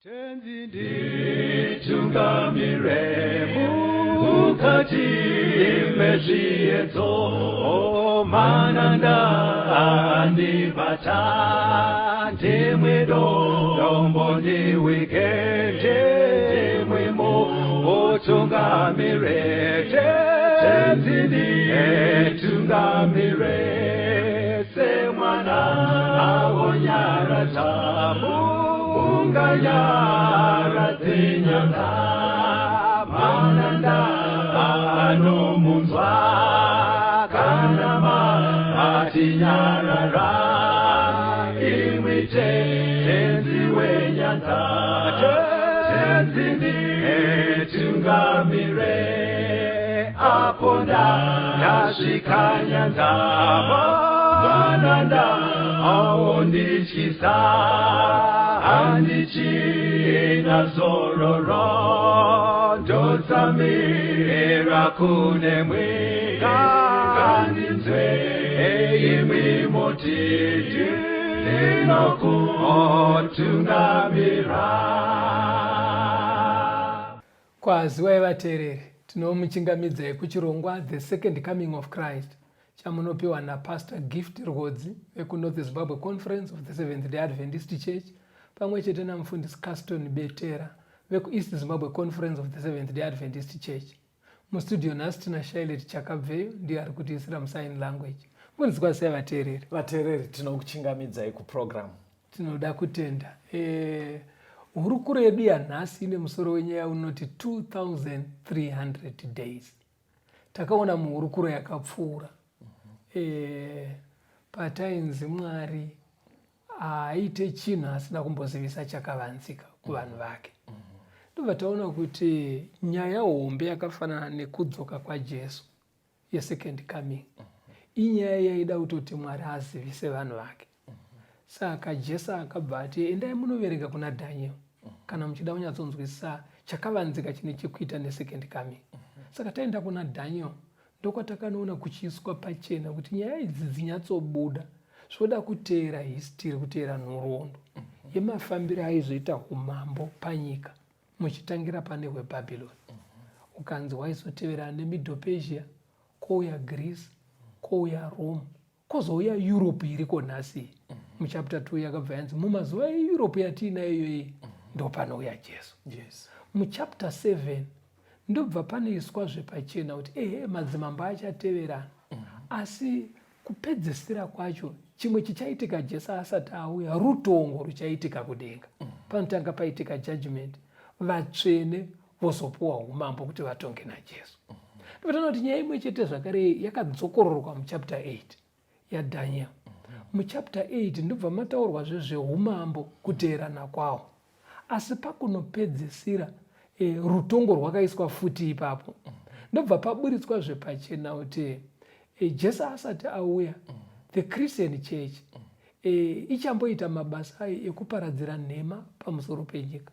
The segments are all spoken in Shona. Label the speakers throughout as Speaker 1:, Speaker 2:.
Speaker 1: Tenzi nditungamire mukati mezviedzo, mananda andibata, ndimwe dombo ndiwike, ndimwe mutungamire. Tenzi nditungamire semwana awonyaradza unganyaradze nyanga, mananda anomunzwa kana matinyarara, imwi Tenzi wenyanza. Tenzi nditungamire apo ndasvika nyanza, mananda aondityisa, handichina zororo, ndotsamira kunemwi, ngandinzwe imwi moti ndinokutungamira.
Speaker 2: Kwaziwai vateereri, tinomuchingamidzai kuchirongwa The Second Coming of Christ chamunopiwa naPastor Gift Rwodzi vekuNorth Zimbabwe Conference of the Seventh Day Adventist Church pamwe chete namufundisi Caston Betera vekuEast Zimbabwe Conference of the Seventh Day Adventist Church. Mustudio nhasi tina Shailet Chakabveyo, ndiye ari kutiisira musign language. Mufundisi, kwazisai vateereri.
Speaker 3: Vateereri, tinokuchingamidzai kuprogram.
Speaker 2: Tinoda kutenda. Hurukuro yedu yanhasi ine musoro wenyaya unoti 2300 days. Takaona muhurukuro yakapfuura patainzi Mwari haaite chinhu asina kumbozivisa chakavanzika kuvanhu vake. Ndobva taona kuti nyaya hombe yakafanana nekudzoka kwaJesu, yesecond coming, inyaya yaida kutoti Mwari azivise vanhu vake. Saka Jesu akabva ati, endai munoverenga kuna Daniel kana muchida kunyatsonzwisisa chakavanzika chine chekuita nesecond coming. Saka taenda kuna Daniel, ndokwatakanoona kuchiiswa pachena kuti nyaya idzi dzinyatsobuda zvoda kuteera history, kuteera nhoroondo yemafambiro aizoita umambo panyika, muchitangira pane hweBhabhironi, ukanzi waizotevera neMiddle Persia, kwouya Greece, kwouya Rome, kwozouya Europe iriko nhasi. Muchapter 2 yakabva yanzi mumazuva eEurope yatiinayo iyoyi ndopanouya Jesu. Muchapter 7 ndobva panoiswa zvepachena kuti ehe, madzimambo achateverana, asi kupedzisira kwacho chimwe chichaitika Jesu asati auya rutongo ruchaitika kudenga. Panotanga paitika judgment, vatsvene vozopuwa umambo kuti vatonge naJesu. Ndopatana kuti nyaya imwe chete zvakare yakadzokororwa muchapter 8 yaDaniel. Muchapter 8 ndobva mataurwa zvezveumambo kuteerana kwawo, asi pakunopedzisira rutongo rwakaiswa futi ipapo. Ndobva paburitswa zvepachena kuti Jesu asati auya, the Christian Church ichamboita mabasa ayo ekuparadzira nhema pamusoro penyika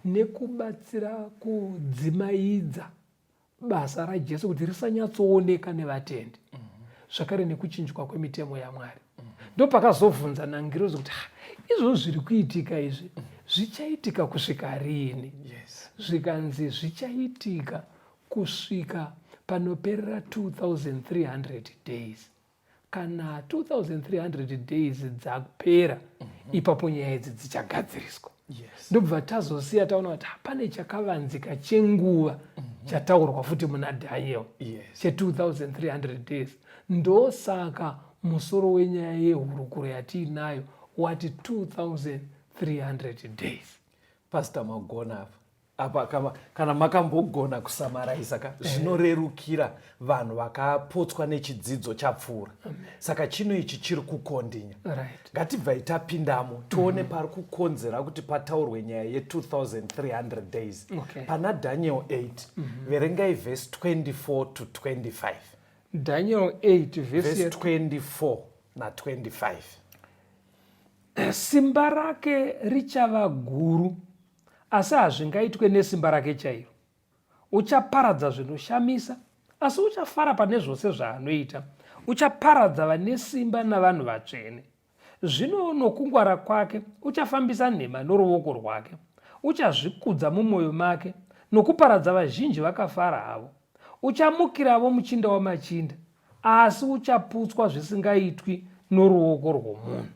Speaker 2: nekubatsira kudzimaidza basa raJesu kuti risanyatsooneka nevatendi, zvakare nekuchinjwa kwemitemo yaMwari. Ndopakazobvunza nangirozi kuti, izvozvo zviri kuitika izvi zvichaitika kusvika riini? Zvikanzi zvichaitika kusvika panoperera 2300 days. Kana 2300 days dzapera, ipapo nyaya idzi dzichagadziriswa. Ndobva tazosiya taona kuti pane chakavanzika chenguva chataurwa futi muna Daniel che2300 days. Ndosaka musoro wenyaya yehurukuro yatiinayo wati 2300 days.
Speaker 3: Pastor, magona apa. Apa kana makambogona kusamaraisa ka, zvinorerukira vanhu vakapotswa nechidzidzo chapfuura. Saka chino ichi chiri kukondinya. Ngatibvai tapindamo tione pari kukonzera kuti pataurwe nyaya ye2300 days. Pana Daniel 8, verengai vhesi 24 to 25.
Speaker 2: Daniel 8
Speaker 3: vhesi 24 na25.
Speaker 2: Simba rake richava guru, asi hazvingaitwe nesimba rake chairo. Uchaparadza zvinoshamisa, asi uchafara pane zvose zvaanoita. Uchaparadza vane simba navanhu vatsvene. Zvino nokungwara kwake uchafambisa nhema noruoko rwake. Uchazvikudza mumwoyo make nokuparadza vazhinji vakafara havo. Uchamukiravo muchinda wamachinda, asi uchaputswa zvisingaitwi noruoko rwomunhu.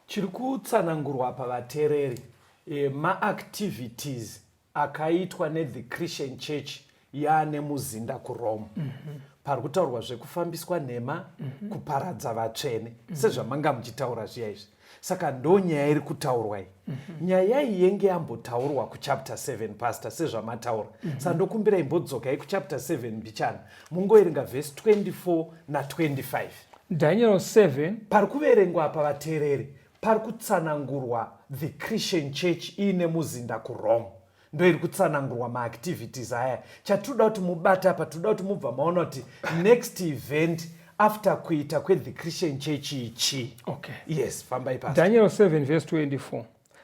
Speaker 3: Chiri kutsanangurwa apa vateereri e, maactivities akaitwa nethe Christian Church yaane muzinda kuRome. Mm -hmm. Pari kutaurwa zvekufambiswa nhema, mm -hmm. kuparadza vatsvene, mm -hmm. sezvamanga muchitaura zviya izvi. Saka ndo nyaya iri kutaurwa iyi. Mm -hmm. Nyaya iyi yenge yambotaurwa kuchapter 7 pastor sezvamataura. Mm -hmm. Saka ndokumbira imbodzokai kuchapter 7 mbichana. Mungoverenga verse 24 na 25.
Speaker 2: Daniel 7
Speaker 3: pari kuverengwa apa vateereri pari kutsanangurwa the Christian Church iine muzinda kuRome. Ndoiri kutsanangurwa maactivities aya. Chatinoda kuti mubate apa, tinoda kuti mubva maona kuti next event after kuita kwethe Christian Church ichi.
Speaker 2: Okay.
Speaker 3: Yes, fambai pasi.
Speaker 2: Daniel 7 verse 24.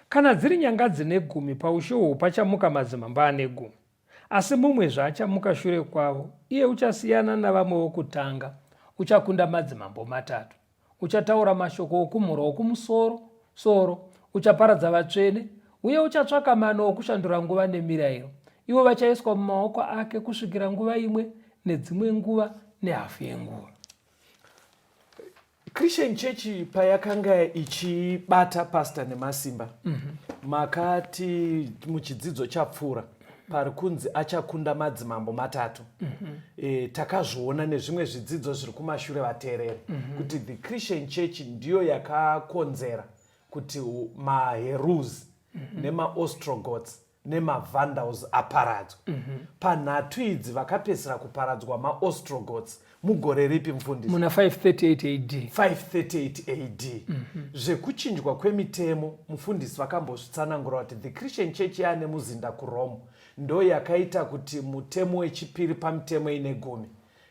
Speaker 2: Kana dziri nyanga dzine gumi paushe uhwu pachamuka madzimambo ane gumi. Asi mumwe zvaachamuka shure kwavo, iye uchasiyana navamwe vokutanga, uchakunda madzimambo matatu. Uchataura mashoko okumhura okumusoro soro, uchaparadza vatsvene, uye uchatsvaka mano okushandura nguva nemirayiro. Ivo vachaiswa mumaoko ake kusvikira nguva imwe nedzimwe nguva nehafu yenguva.
Speaker 3: Christian Church payakanga ichibata pastor nemasimba mm -hmm. makati muchidzidzo chapfuura pari kunzi achakunda madzimambo matatu mm -hmm. E, takazviona nezvimwe zvidzidzo zviri kumashure vateereri mm -hmm. kuti the Christian Church ndiyo yakakonzera kuti maherus mm -hmm. nemaostrogoths nemaVandals aparadzwa. Mm -hmm. Panhatu idzi vakapedzisira kuparadzwa maOstrogoths mugore ripi mufundisi?
Speaker 2: Muna 538 AD.
Speaker 3: 538 AD. Mm -hmm. Zvekuchinjwa kwemitemo mufundisi vakambozvitsanangura kuti the Christian Church yaane muzinda kuRome ndo yakaita kuti mutemo wechipiri pamitemo ine gumi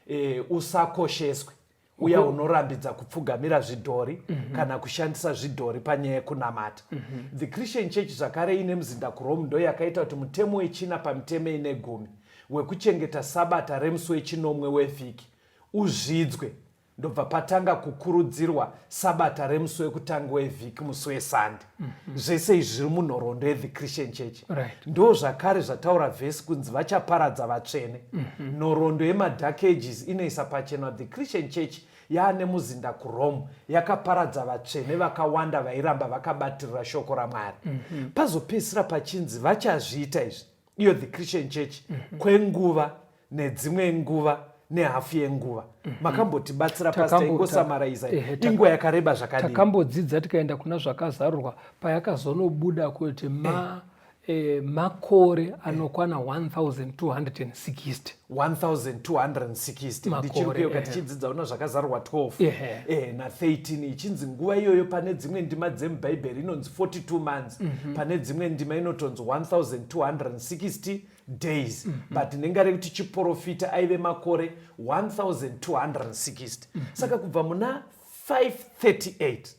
Speaker 3: e, usakosheswe uya unorambidza kupfugamira zvidhori mm -hmm. kana kushandisa zvidhori panyaya yekunamata mm -hmm. The Christian Church zvakare ine muzinda kuRome ndo yakaita kuti mutemo wechina pamitemo ine gumi wekuchengeta sabata remusi wechinomwe wevhiki uzvidzwe ndobva patanga kukurudzirwa sabata remusi wekutanga wevhiki musi wesande mm -hmm. Zvese izvi zviri munhoroondo yethe Christian Church
Speaker 2: right.
Speaker 3: Ndo zvakare zvataura vhesi kunzi vachaparadza vatsvene mm -hmm. Nhoroondo yemadark ages inoisa pachena the Christian Church yaane muzinda kuRome yakaparadza vatsvene vakawanda vairamba vakabatirira shoko raMwari mm -hmm. Pazopedzisira pachinzi vachazviita izvi iyo the Christian Church mm -hmm. kwenguva nedzimwe nguva nehafu yenguva mm -hmm. Makambotibatsira pastor ingosamaraiza inguva yakareba zvakadii?
Speaker 2: Takambodzidza tikaenda kuna zvakazarurwa payakazonobuda kuti ma eh, makore anokwana 1260.
Speaker 3: 1260 ndichiri kuyeuka tichidzidza una zvakazarurwa 12 eh, na 13 ichinzi nguva iyoyo pane dzimwe ndima dzemubhaibheri inonzi 42 months mm -hmm. Pane dzimwe ndima inotonzi 1260 days mm -hmm. But ndingare kuti chiprofita aive makore 1260 mm -hmm. Saka kubva muna 538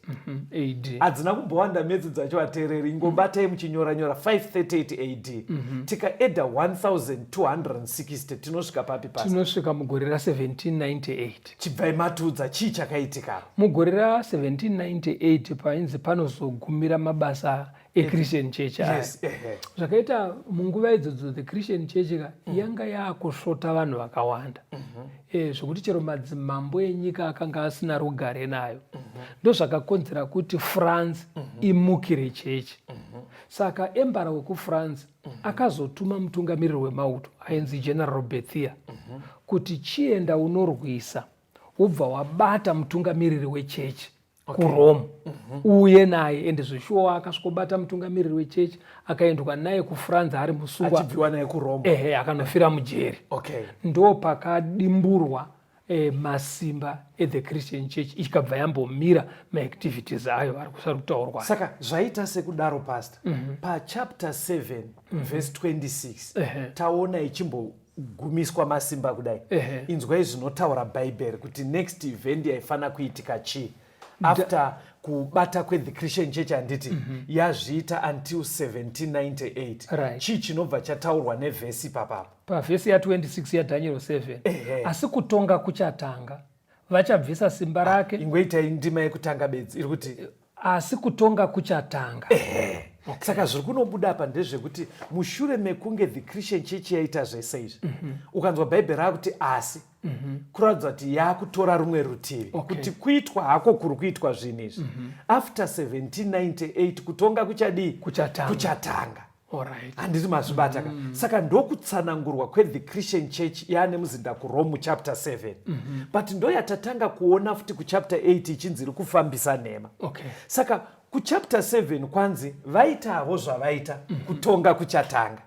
Speaker 2: AD
Speaker 3: hadzina kumbowanda medzi dzacho vateereri ingobatai muchinyora nyora 538 AD mm -hmm. Tikaedha 1260 tinosvika papi pasi?
Speaker 2: Tinosvika mugore ra1798.
Speaker 3: Chibvai matiudza chii chakaitika
Speaker 2: mugore ra1798 painzi panozogumira mabasa eChristian Church aya.
Speaker 3: Yes, ehe.
Speaker 2: Zvakaita munguva idzodzo the Christian Church ka mm. yanga yakusvota vanhu vakawanda mm -hmm. E, zvekuti chero madzimambo enyika akanga asina rugare nayo mm -hmm. Ndozvakakonzera kuti France mm -hmm. imukire chechi mm -hmm. Saka embara wekuFrance mm -hmm. akazotuma mutungamiriri wemauto ainzi General Bethia mm -hmm. kuti chienda unorwisa wobva wabata mutungamiriri wechechi okay. kuRome mm -hmm. Uye naye ende zveshuwa akasvikobata mutungamiriri wechechi akaendwa naye kuFrance ari musungwa
Speaker 3: achibviwa naye kuRome
Speaker 2: ehe akanofira mujeri
Speaker 3: okay.
Speaker 2: Ndo pakadimburwa eh, masimba ethe Christian Church ikabva yambomira maactivities ayo ari kusari kutaurwa.
Speaker 3: Saka zvaita sekudaro pastor mm -hmm. pachapter 7 mm -hmm. verse 26 taona ichimbo gumiswa masimba kudai. Inzwai zvinotaura bhaibheri kuti next event yaifana kuitika chii after kubata kwethe Christian Church handiti mm -hmm. yazviita until 1798
Speaker 2: right.
Speaker 3: Chii chinobva chataurwa nevhesi papapo
Speaker 2: pavhesi ya26 yaDaniel 7 Asi kutonga kuchatanga vachabvisa simba rake.
Speaker 3: Ingoitai ndima yekutanga bedzi iri kuti
Speaker 2: asi kutonga kuchatanga.
Speaker 3: Okay. Saka zviri kunobuda apa ndezvekuti mushure mekunge the Christian Church yaita zvese izvi, ukanzwa Bhaibheri rakuti asi, kuratidza kuti yakutora rumwe rutivi. Kuti kuitwa hako kuri kuitwa zvinhu izvi, after 1798 kutonga kuchadii?
Speaker 2: Kuchatanga.
Speaker 3: Kuchatanga. Handiti mazvibata ka? Saka ndokutsanangurwa kwethe Christian Church yaane muzinda kuRome muchapter 7. But ndo yatatanga kuona futi kuchapter 8 ichinzi iri kufambisa nhema. Saka kuchapter 7 kwanzi vaitavo zvavaita, kutonga kuchatanga.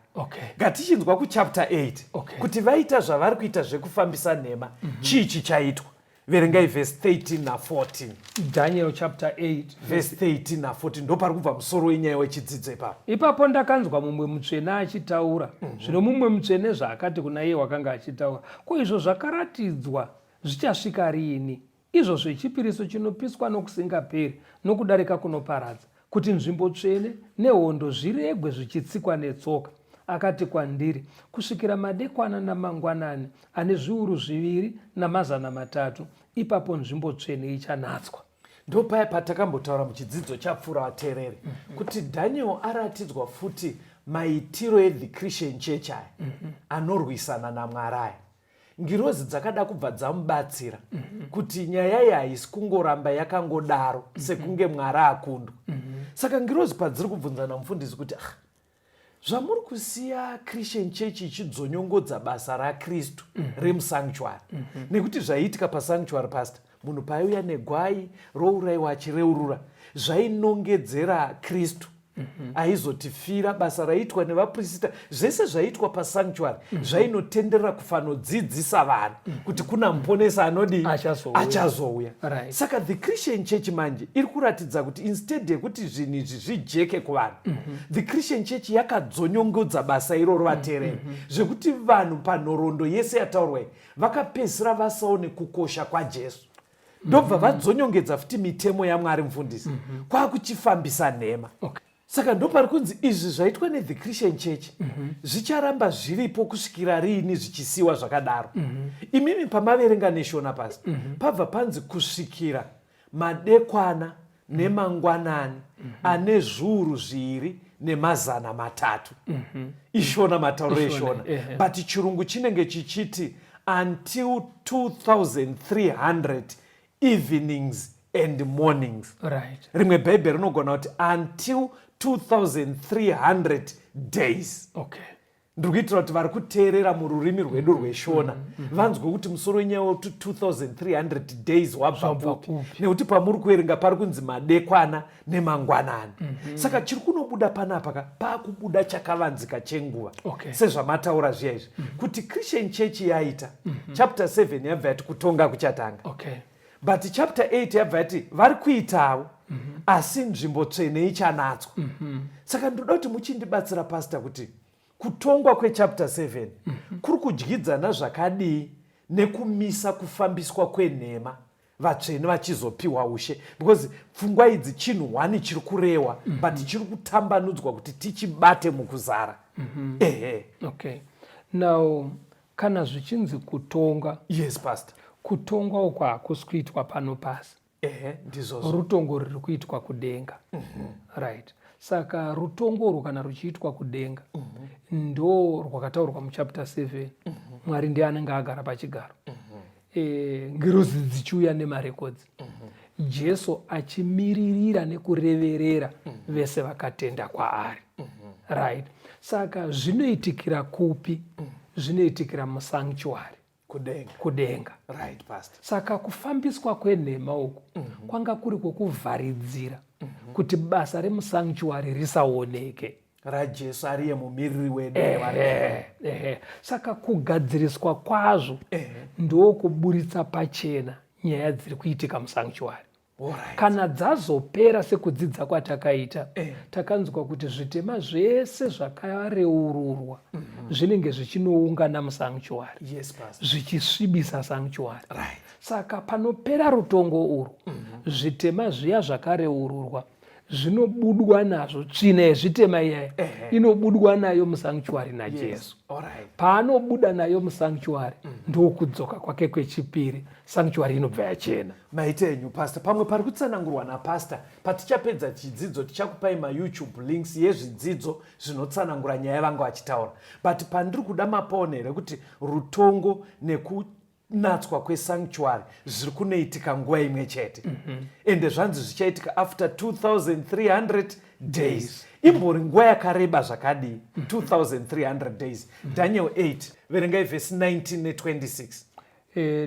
Speaker 3: Ngatichinzwa kuchapter 8 kuti vaita zvavari kuita zvekufambisa nhema, chii chichaitwa? Verengai vhesi 13 na14.
Speaker 2: Daniel chapter 8
Speaker 3: vhesi 13 na14, ndo pari kubva musoro wenyaya wechidzidzo ipapo.
Speaker 2: Ipapo ndakanzwa mumwe mutsvene achitaura. Zvino mumwe mutsvene zvaakati kuna iye wakanga achitaura, ko izvo zvakaratidzwa zvichasvika riini, izvo zvechipiriso chinopiswa nokusingaperi nokudarika kunoparadza, kuti nzvimbo tsvene nehondo zviregwe zvichitsikwa netsoka? Akati kwandiri, kusvikira madekwana namangwanani ane 2300, ipapo nzvimbo tsvene ichanatswa.
Speaker 3: Ndopaya patakambotaura muchidzidzo chapfuura, vateereri, kuti Daniel aratidzwa futi maitiro ethe Christian Church aya anorwisana naMwari aya. Ngirozi dzakada kubva dzamubatsira kuti nyaya iyi haisi kungoramba yakangodaro sekunge Mwari akundwa. Saka ngirozi padziri kubvunzana, mufundisi, kuti ah, zvamuri kusiya Christian Church ichidzonyongodza basa raKristu remusanctuary, nekuti zvaiitika pasanctuary, pastor, munhu paaiuya negwai rourayiwa achireurura, zvainongedzera Kristu aizotifira. Basa raiitwa nevaprista, zvese zvaiitwa pasanctuary, zvainotenderera kufanodzidzisa vanhu kuti kuna muponesi anodii?
Speaker 2: Achazouya.
Speaker 3: Achazouya. Saka the Christian Church manje iri kuratidza kuti instead yekuti zvinhu izvi zvijeke kuvanhu, the Christian Church yakadzonyongodza basa iroro, vateereri, zvekuti vanhu panhoroondo yese yataurwa iyi vakapedzisira vasaone kukosha kwaJesu, ndobva vadzonyongedza futi mitemo yaMwari, mufundisi, kwakuchifambisa nhema. Saka ndopari kunzi izvi zvaitwa nethe Christian Church zvicharamba zviripo kusvikira riini zvichisiyiwa zvakadaro? Imimi pamaverenga neShona pasi, pabva panzi kusvikira madekwana nemangwanani ane 2300. Ishona, matauro eShona, but chirungu chinenge chichiti until 2300 evenings and mornings. Rimwe bhaibheri rinogona kuti until 2300 days. Ndiri kuitira kuti vari kuteerera mururimi rwedu rweShona vanzwe kuti musoro wenyaya wekuti 2300 days wabva
Speaker 2: Zvabva
Speaker 3: kupi,
Speaker 2: kupi.
Speaker 3: Nekuti pamuri kuverenga pari kunzi madekwana nemangwanani. Saka chiri kunobuda panapa ka, paakubuda chakavanzika chenguva, sezvamataura zviya izvi kuti Christian Church yaita. Chapter 7 yabva yati kutonga kuchatanga, but chapter 8 yabva yati vari kuitawo, asi nzvimbo tsvene ichanatswa. Saka ndoda kuti muchindibatsira, pastor, kuti kutongwa kwechapter 7 kuri kudyidzana zvakadii nekumisa kufambiswa kwenhema, vatsvene vachizopiwa ushe? Because pfungwa idzi chinhu hwani chiri kurehwa, but chiri kutambanudzwa kuti tichibate mukuzara. Ehe.
Speaker 2: Okay, now kana zvichinzi kutonga,
Speaker 3: Yes, pastor.
Speaker 2: Kutongwa uku hakusi kuitwa pano pasi.
Speaker 3: Ehe, ndizvozvo.
Speaker 2: Rutongo ruri kuitwa kudenga. Right, saka rutongo urwu kana ruchiitwa kudenga, ndo rwakataurwa muchapter 7. Mwari ndiye anenge agara pachigaro, ngirozi dzichiuya nemarekodzi, Jesu achimiririra nekureverera vese vakatenda kwaari. Right, saka zvinoitikira kupi? Zvinoitikira musanctuary.
Speaker 3: Kudenga.
Speaker 2: Kudenga.
Speaker 3: Right, pastor.
Speaker 2: Saka kufambiswa kwenhema uku kwanga kuri kwokuvharidzira kuti basa remusanctuary risaoneke,
Speaker 3: raJesu ariye mumiriri wedu.
Speaker 2: Ehe. Saka kugadziriswa kwazvo ndokuburitsa pachena nyaya dziri kuitika musanctuary. Kana dzazopera, sekudzidza kwatakaita, takanzwa kuti zvitema zvese zvakareururwa zvinenge zvichinoungana musanctuary,
Speaker 3: Yes, pastor.
Speaker 2: Zvichisvibisa sanctuary. Saka panopera rutongo urwu, zvitema zviya zvakareururwa Zvinobudwa nazvo, tsvina yezvitema iyaya inobudwa nayo musanctuary naJesu.
Speaker 3: Alright.
Speaker 2: Paanobuda nayo musanctuary, ndokudzoka kwake kwechipiri, sanctuary inobva yachena.
Speaker 3: Maita enyu, Pastor. Pamwe pari kutsanangurwa napastor, patichapedza chidzidzo tichakupai maYouTube links yezvidzidzo zvinotsanangura nyaya yavanga vachitaura. But pandiri kuda mapaona here kuti rutongo nekunatswa kwesanctuary zviri kunoitika nguva imwe chete? Ende zvanzi zvichaitika after 2300 days. Imbori nguva yakareba zvakadii 2300 days? Daniel 8, verengai vhesi 19 ne26.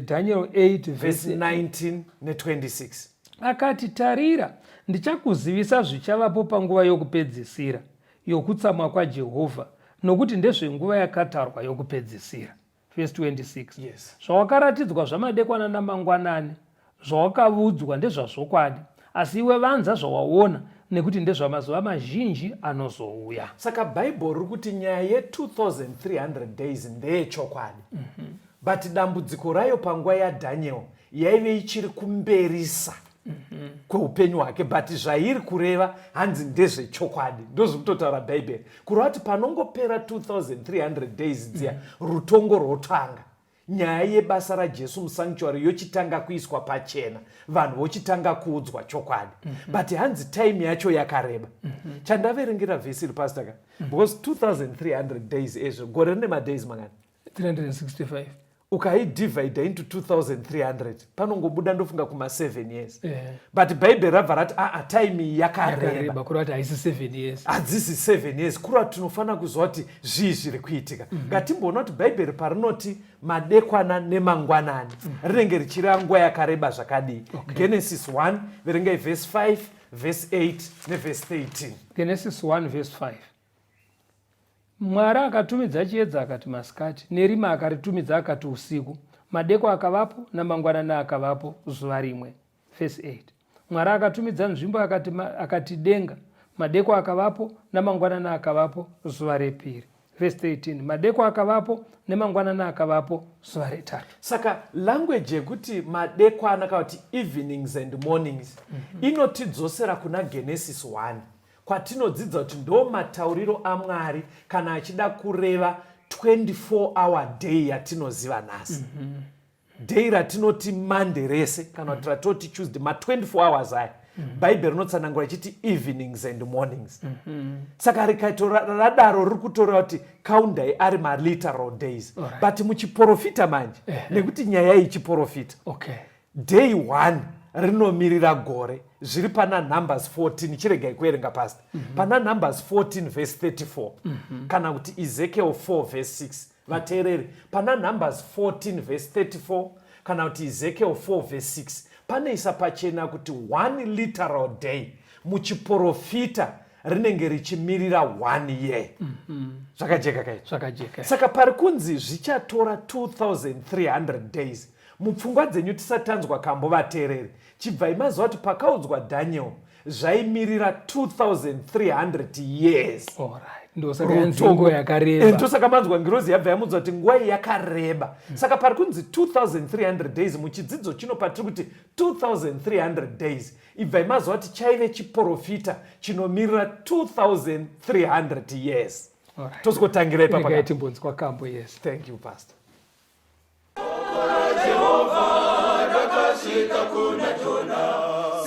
Speaker 2: Daniel 8
Speaker 3: vhesi
Speaker 2: vhesi
Speaker 3: 19 ne26.
Speaker 2: Akati, "Tarira, ndichakuzivisa zvichavapo panguva yokupedzisira yokutsamwa kwaJehovha, nokuti ndezvenguva yakatarwa yokupedzisira." Vhesi 26. "Zvawakaratidzwa zvamadekwana namangwanani, zvawakavudzwa ndezvazvokwadi, asi iwe vanza zvawaona, nekuti ndezvamazuva mazhinji anozouya."
Speaker 3: Saka Bhaibheri riri kuti nyaya ye2300 days ndeyechokwadi, but dambudziko rayo panguva yaDaniel yaive ichiri kumberisa kweupenyu hwake, but zvairi kureva hanzi ndezvechokwadi. Ndozviri kutotaura Bhaibheri, kureva kuti panongopera 2300 days dziya, rutongo rwotanga, nyaya yebasa raJesu musanctuary yochitanga kuiswa pachena, vanhu vochitanga kuudzwa chokwadi. But hanzi time yacho yakareba. Chandaverengera vhesi iri, Pastor ka, because 2300 days ezvo, gore rine madays mangani?
Speaker 2: 365.
Speaker 3: Ukaidivhaidha into 2300, panongobuda ndofunga kuma7 years. But Bhaibheri rabva rati aa, time iyi yakareba.
Speaker 2: Yakareba, kureva kuti haisi 7 years.
Speaker 3: Hadzisi 7 years. Kureva kuti tinofanira kuziva kuti zvii zviri kuitika. Ngatimboona kuti Bhaibheri parinoti madekwana nemangwanani, rinenge richireva nguva yakareba zvakadii. Genesis 1, verengai vhesi 5, vhesi 8 nevhesi 13.
Speaker 2: Genesis 1 verse 5: "Mwari akatumidza chiedza akati masikati, nerima akaritumidza akati usiku. Madeko akavapo namangwanani akavapo, zuva rimwe." Verse 8: "Mwari akatumidza nzvimbo akati denga. Madeko akavapo namangwanani akavapo, zuva repiri." Verse 13: "Madeko akavapo nemangwanani akavapo, zuva retatu."
Speaker 3: Saka language yekuti madekwana kana kuti evenings and mornings inotidzosera kuna Genesis 1, kwatinodzidza kuti ndo matauriro aMwari kana achida kureva 24 hour day yatinoziva nhasi. Day ratinoti Monday rese kana kuti ratoti Tuesday, ma24 hours aya, Bhaibheri rinotsanangura ichiti evenings and mornings. Saka rikaito radaro, riri kutoreva kuti kaundai ari maliteral days. But muchiprofita manje, nekuti nyaya iyi chiprofita, day 1 rinomirira gore, zviri pana Numbers 14. Chiregai kuverenga, Pastor. Pana Numbers 14 verse 34 kana kuti Ezekiel 4 verse 6. Vateereri, pana Numbers 14 verse 34 kana kuti Ezekiel 4 verse 6 panoisa pachena kuti one literal day muchiprofita rinenge richimirira one year. Zvakajeka kaizvo?
Speaker 2: Zvakajeka.
Speaker 3: Saka pari kunzi zvichatora 2300 days, mupfungwa dzenyu tisatanzwa kambo, vateereri, chibvai maziva kuti pakaudzwa Daniel zvaimirira 2300 years.
Speaker 2: Alright, ndosaka yanzi nguva yakareba.
Speaker 3: Ndosaka manzwa ngirozi yabva yamudza kuti nguva iyi yakareba. Saka pari kunzi 2300 days muchidzidzo chino, patiri kuti 2300 days, ibvai maziva kuti chaive chiprofita chinomirira 2300 years. Tosikotangira ipapa.
Speaker 2: Regai timbonzwa kambo, yes.
Speaker 3: Thank you, Pastor.
Speaker 1: Rakasvika kuna Jona: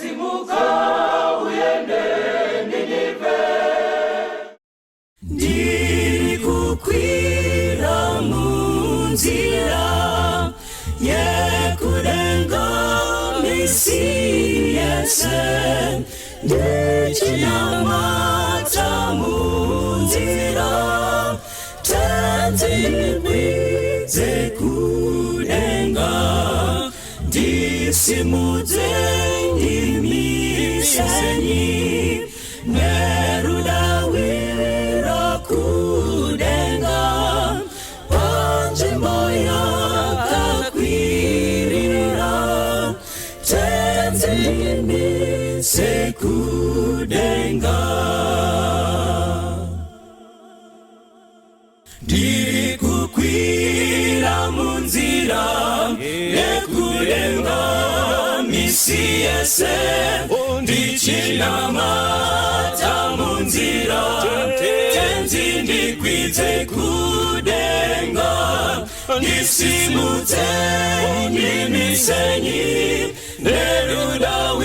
Speaker 1: "Simuka uende Ninivhe."
Speaker 4: Ndiri kukwira munzira yekudenga misi yese, ndichinamata munzira, Tenzi ndikwidze kudenga, ndisimudze, ndimisenyi nerudawira kudenga, panzvimbo yakakwirira, Tenzi ndimise kudenga. Ndiri kukwira munzira yekudenga misi yese. Ndichinamata munzira, Tenzi ndikwidze kudenga. Ndisimudze, ndimisenyi nerudawiro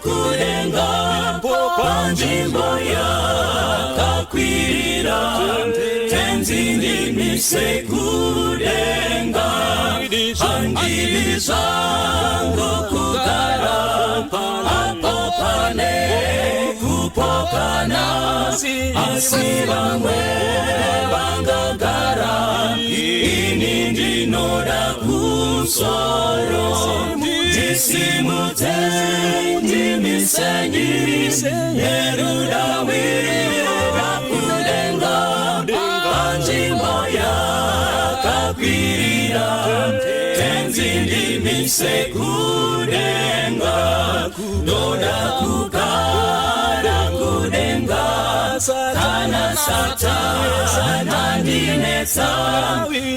Speaker 4: kudenga, panzvimbo yakakwirira. Tenzi ndimise kudenga. Handidi zvangu kugara apo pane kupokana, asi vamwe vangagara, ini ndinoda kumusoro. Ndisimudze, ndimisenyi nerudawira kudenga, panzvimbo yakakwirira. Tenzi ndimise kudenga. Ndoda kugara kudenga. Kana Satani andinetsa,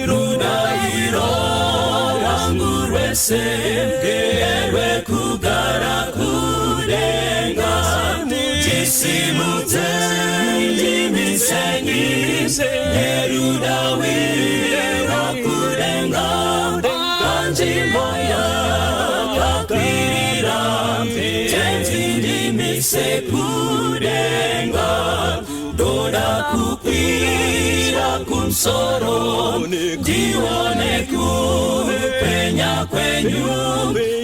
Speaker 4: rudaviro rwangu rwese nderwekugara kudenga. Ndisimudze, ndimisenyi nerudaviro kudenga, panzvimbo yakakwirira. Tenzi ndimise kudenga. Ndoda kukwira kumusoro, ndione kupenya kwenyu.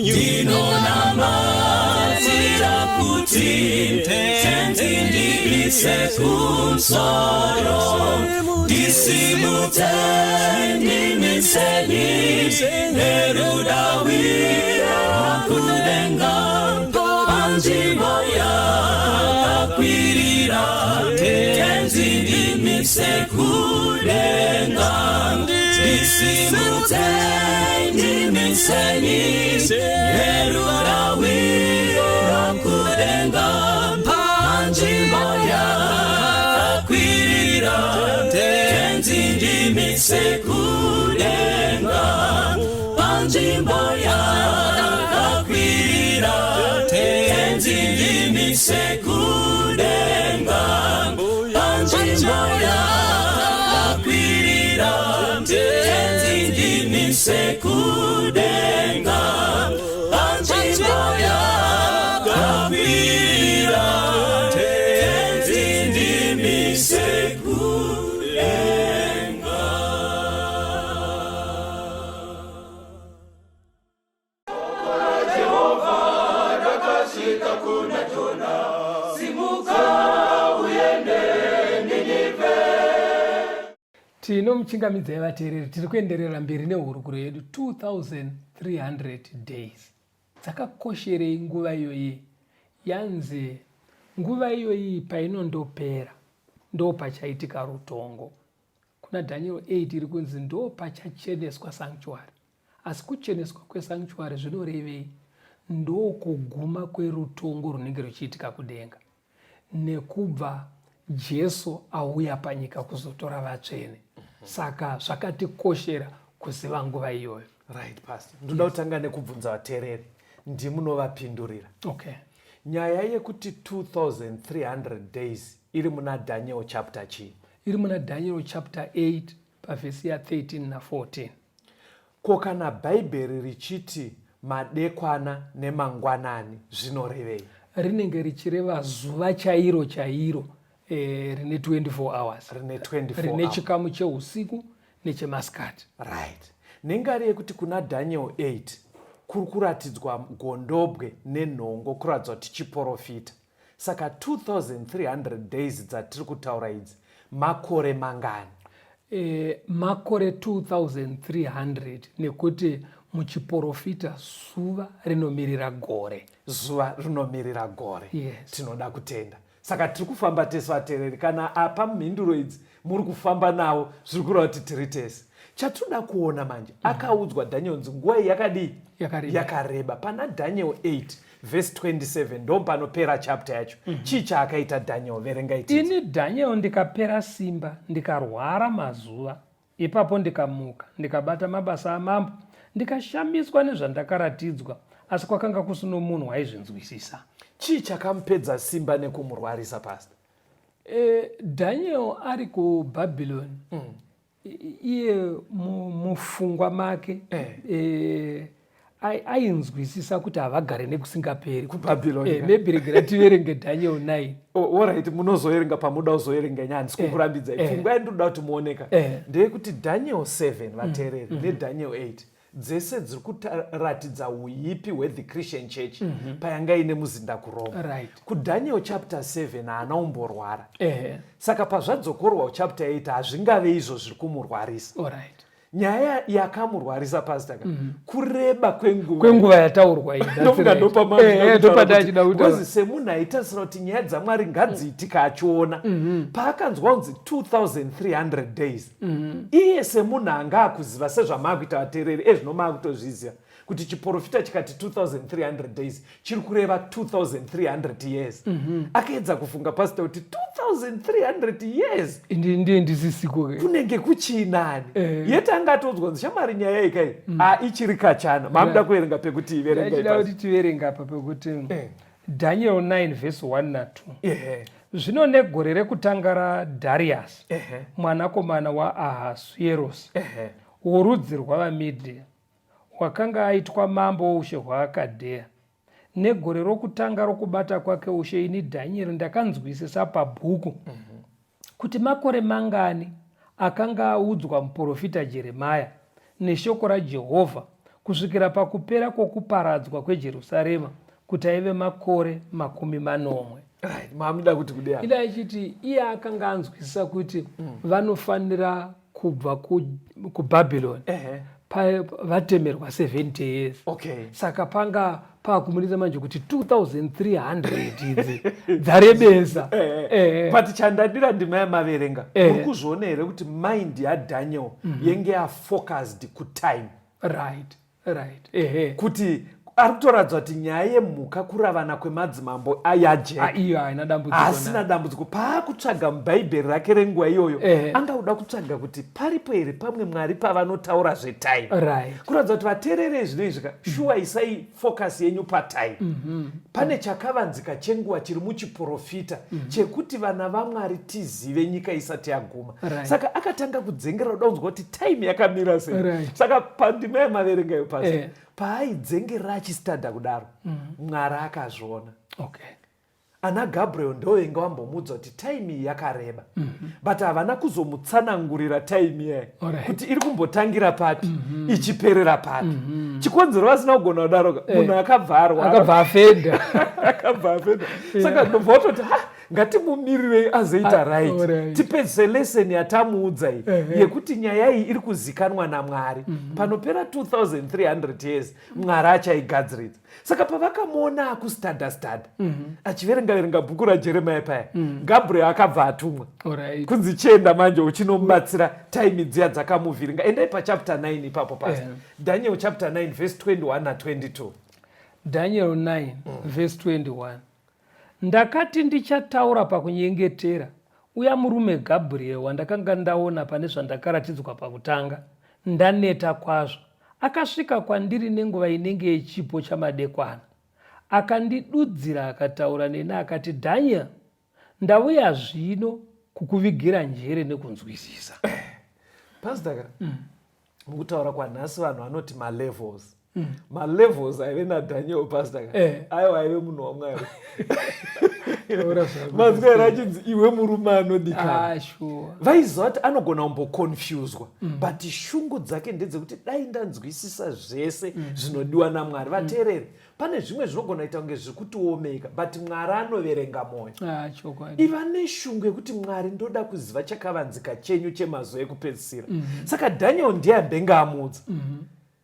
Speaker 4: Ndinonamatira kuti Tenzi ndiise kumusoro. Ndisimudze, ndimisenyi nerudawira kudenga, panzvimbo yakakwirira. Tenzi ndimise kudenga. Ndisimudze, ndimisenyi nerudawira kudenga, panzvimbo yakakwirira. Tenzi ndimise kudenga. Panzvimbo yakakwirira. Tenzi ndimise kudenga. Panzvimbo yakakwirira. Tenzi ndimise kudenga. Panzvimbo yakakwirira. Tenzi ndimise kudenga.
Speaker 1: Rakasvika kuna Jona: Simuka uende Ninivhe.
Speaker 2: Tinomuchingamidzai vateereri, tiri kuenderera mberi nehurukuro yedu. 2300 days dzakakosherei nguva iyoyi? Yanzi nguva iyoyi painondopera, ndo pachaitika rutongo. Kuna Daniel 8 iri kunzi ndo pachacheneswa sanctuary. Asi kucheneswa kwesanctuary zvinorevei? Ndokuguma kwerutongo runenge ruchiitika kudenga nekubva Jesu auya panyika kuzotora vatsvene. Saka zvakatikoshera kuziva nguva iyoyo.
Speaker 3: Right, Pastor, ndoda kutanga nekubvunza vateereri, ndimunovapindurira.
Speaker 2: Okay.
Speaker 3: Nyaya yekuti 2300 days iri muna Daniel chapter chii?
Speaker 2: Iri muna Daniel chapter 8 pavhesi ya13 na14.
Speaker 3: Ko kana Bhaibheri richiti madekwana nemangwanani, zvinorevei?
Speaker 2: Rinenge richireva zuva chairo chairo, rine 24 hours.
Speaker 3: Rine 24
Speaker 2: rine
Speaker 3: hours.
Speaker 2: Chikamu cheusiku nechemasikati.
Speaker 3: Right, nengari yekuti kuna Daniel 8 kuri kuratidzwa gondobwe nenhongo, kuratidza kuti chiprofita. Saka 2300 days dzatiri kutaura idzi makore mangani?
Speaker 2: Makore 2300, nekuti muchiprofita zuva rinomirira gore.
Speaker 3: Zuva rinomirira gore.
Speaker 2: Yes.
Speaker 3: Tinoda kutenda. Saka tiri kufamba tese, vateereri. Kana apa mhinduro idzi muri kufamba nawo, zviri kureva kuti tiri tese. Chatinoda kuona manje, akaudzwa Daniel nzi nguva iyi yakadii?
Speaker 2: Yakareba.
Speaker 3: Yakareba. Pana Daniel 8 vhesi 27 ndo panopera chapter yacho. Chii chaakaita Daniel? Verengai tidzi.
Speaker 2: Ini Daniel ndikapera simba, ndikarwara mazuva. Ipapo ndikamuka, ndikabata mabasa amambo, ndikashamiswa nezvandakaratidzwa, asi kwakanga kusino munhu waizvinzwisisa.
Speaker 3: Chii chakamupedza simba nekumurwarisa, Pastor?
Speaker 2: Daniel ari kuBhabhironi, iye mupfungwa make ainzwisisa kuti havagare nekusingaperi.
Speaker 3: KuBhabhironi.
Speaker 2: Maybe regera tiverenge Daniel 9.
Speaker 3: Alright, munozoverenga pamuda kuzoverenga nyaya, handisi kukurambidzai. Pfungwa yandinoda kuti muoneka ndeyekuti Daniel 7, vateereri, neDaniel 8 dzese dziri kuratidza uipi hwethe Christian Church payanga ine muzinda kuRoma. KuDaniel chapter 7 haana umborwara. Saka pazvadzokorwa kuchapter 8, hazvingave izvo zviri kumurwarisa. Nyaya yakamurwarisa, Pastor, kureba kwenguva.
Speaker 2: Kwenguva yataurwa iyi, that's
Speaker 3: Ndofunga
Speaker 2: right.
Speaker 3: ndopa
Speaker 2: Ndopandachida kutaura.
Speaker 3: Because semunhu aitarisira kuti nyaya dzaMwari ngadziitika achiona, paakanzwa kunzi 2300 days, iye semunhu anga akuziva sezvamaakuita vateereri ezvino, maakutozviziva kuti chiprofita chikati 2300 days chiri kureva 2300 years. Akaedza kufunga, Pastor, kuti 2300 years
Speaker 2: Ndiye ndisisiko ke.
Speaker 3: Kunenge kuchinani? Yeti angatoudzwa kunzi, "Shamwari, nyaya ikai a ichiri kachana." Mamuda kuverenga pekuti iverengai?
Speaker 2: Ndachida
Speaker 3: Pastor.
Speaker 2: kuti tiverenge apa pekuti Daniel 9 vhesi 1 na2. Zvino negore rekutanga raDharius, mwanakomana waAhasuerosi, worudzi rwavaMidhia, wakanga aitwa mambo woushe hwaAkadhea, negore rokutanga rokubata kwake ushe, ini Dhanieri ndakanzwisisa pabhuku kuti makore mangani akanga audzwa muprofita Jeremaya neshoko raJehovha kusvikira pakupera kwokuparadzwa kweJerusarema, kuti aive makore 70.
Speaker 3: Right, mamuda kuti kudii apa?
Speaker 2: Ida achiti iye akanga anzwisisa kuti vanofanira kubva kuBhabhironi vatemerwa 70 years. Saka panga paakumunisa manje kuti 2300 idzi dzarebesa.
Speaker 3: But chandadira ndima yamaverenga, uri kuzviona here kuti mind yaDaniel yenge yafocused kutime?
Speaker 2: Right, ehe.
Speaker 3: Kuti ari kutoratidza kuti nyaya yemhuka, kuravana kwemadzimambo ayajeka.
Speaker 2: Ah, iyo haina dambudziko.
Speaker 3: Haasina dambudziko. Paakutsvaga mubhaibheri rake renguva iyoyo, anga kuda kutsvaga kuti paripo here pamwe Mwari pavanotaura zvetime. Kuratidza kuti vateererei zvino izvi ka, shuwa isai focus yenyu patime. Pane chakavanzika chenguva chiri muchiprofita chekuti vana vaMwari tizive nyika isati yaguma. Saka akatanga kudzengera kuda kunzwa kuti time yakamira sei. Saka pandima yamaverengayo pasi, paaidzengerera achistada kudaro, Mwari akazviona. Ana Gabriel ndovenga vambomuudza kuti time iyi yakareba, but havana kuzomutsanangurira time iyayi kuti iri kumbotangira papi, ichiperera papi. Chikonzero vasina kugona kudaroka, munhu akabva arwara.
Speaker 2: Akabva afenda.
Speaker 3: Akabva afenda. Saka ndobva watoti, ha, ngatimumirirei azoita right, tipedzise lesson yatamuudza iyi yekuti nyaya iyi iri kuzikanwa naMwari. Panopera 2300 years Mwari achaigadziridza. Saka pavakamuona akustada stada achiverenga verenga bhuku raJeremaya paya, Gabriel akabva atumwa kunzi, "Chienda manje uchinomubatsira time dziya dzakamuvhiringa." Endai pachapter 9 ipapo, Pastor. Daniel chapter 9 verse 21 na22.
Speaker 2: Daniel 9 verse 21: Ndakati ndichataura pakunyengetera, uya murume Gabriel wandakanga ndaona pane zvandakaratidzwa pakutanga, ndaneta kwazvo, akasvika kwandiri nenguva inenge yechipo chamadekwana. Akandidudzira akataura neni akati, "Daniel, ndauya zvino kukuvigira njere nekunzwisisa."
Speaker 3: Pastor ka, mukutaura kwanhasi vanhu vanoti malevels. Malevels aive naDaniel, Pastor ka, aiwa, aive munhu waMwari.
Speaker 2: Taura zvako.
Speaker 3: Mazwi here achinzi, "Iwe murume anodikana"?
Speaker 2: Ah, sure.
Speaker 3: Vaiziva kuti anogona kumboconfuswa, but shungu dzake ndedzekuti dai ndanzwisisa zvese zvinodiwa naMwari. Vateereri, pane zvimwe zvinogona kuita kunge zviri kutiomeka, but Mwari anoverenga mwoyo.
Speaker 2: Ah, chokwadi.
Speaker 3: Iva neshungu yekuti, "Mwari, ndoda kuziva chakavanzika chenyu chemazuva ekupedzisira." Saka Daniel ndiye ambenge amuudza.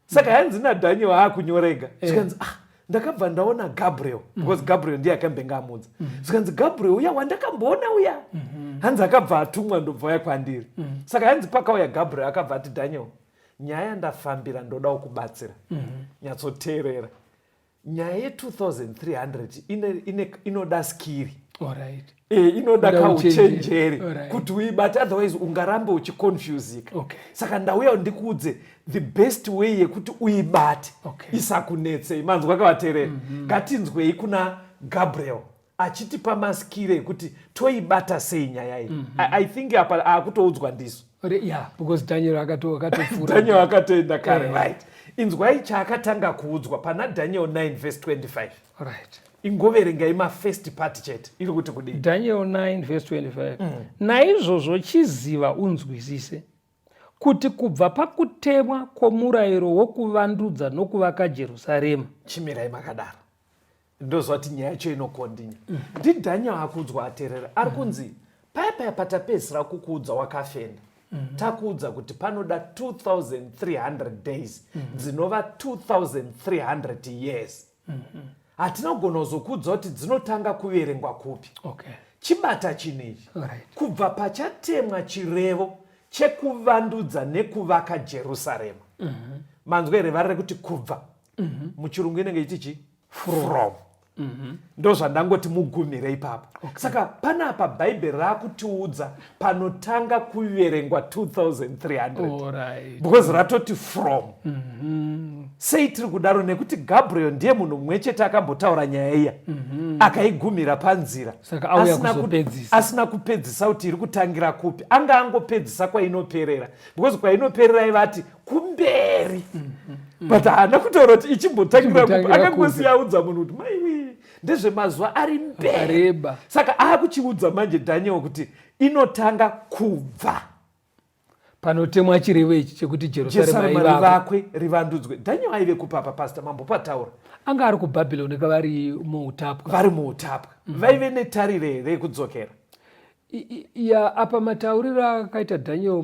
Speaker 3: Saka yanzi naDaniel aakunyorega, zvikanzi, "Ah, ndakabva ndaona Gabriel," because Gabriel ndiye akambenge amudza. Zvikanzi, "Gabriel uya wandakamboona uya," hanzi, "akabva atumwa, ndobva uya kwandiri." Saka hanzi pakauya Gabriel, akabva ati, "Daniel, nyaya yandafambira, ndoda kukubatsira. Nyatsoteerera. Nyaya ye2300 inoda skill." Inoda
Speaker 2: Inoda
Speaker 3: kauchenjeri
Speaker 2: uchenjeri.
Speaker 3: Kuti uibate, otherwise ungarambe uchiconfusika. Saka ndauya ndikuudze the best way yekuti uibate, isakunetsei. Manzwa kavateereri? Ngatinzwei kuna Gabriel achitipa maskire ekuti toibata sei nyaya iyi. I think apa akutoudzwa ndisu.
Speaker 2: Yeah, because Daniel akatopfuura.
Speaker 3: Daniel akatoenda kare. Right, inzwai chaakatanga kuudzwa pana Daniel 9 verse 25.
Speaker 2: Right.
Speaker 3: Ingoverengai mafirst part chete, iri kuti kudii?
Speaker 2: Daniel 9 verse 25. Naizvozvo chiziva unzwisise kuti kubva pakutemwa kwomurayiro wokuvandudza nokuvaka Jerusarema.
Speaker 3: Chimirai makadaro, ndozva kuti nyaya yacho inokondinya. NdiDaniel akuudzwa, aterera, ari kunzi paya paya patapedzisira kukuudza wakafenda, takuudza kuti panoda 2300 days, dzinova 2300 years. Hatina kugona kuzokuudza kuti dzinotanga kuverengwa kupi. Chibata chinhu ichi. Kubva pachatemwa chirevo chekuvandudza nekuvaka Jerusarema. Manzwa here vari rekuti kubva? Muchirungu inenge ichi chi from. Ndo zvandangoti mugumire ipapo. Saka panapa Bhaibheri raakutiudza panotanga kuverengwa 2300 because ratoti from. Sei tiri kudaro? Nekuti Gabriel ndiye munhu mumwe chete akambotaura nyaya iya, akaigumira panzira.
Speaker 2: Saka auya kuzopedzisa.
Speaker 3: Asina kupedzisa kuti iri kutangira kupi. Anga angopedzisa kwainoperera, because kwainoperera ivati kumberi, but haana kutaura kuti ichimbotangira kupi.
Speaker 2: Ichimbotangira kupi.
Speaker 3: Akangosiya audza munhu kuti maiwi, ndezvemazuva ari mberi.
Speaker 2: Akareba.
Speaker 3: Saka aakuchiudza manje Daniel kuti inotanga kubva
Speaker 2: panotemwa chirevo ichi chekuti Jerusarema
Speaker 3: Jerusarema
Speaker 2: ivakwe.
Speaker 3: Rivakwe, rivandudzwe. Daniel aive kupapa, Pastor Mambo pataura?
Speaker 2: Anga ari kuBhabhironi kavari muutapwa.
Speaker 3: Vari muutapwa. Vaive netariro here yekudzokera?
Speaker 2: Ya, apa matauriro akaita Daniel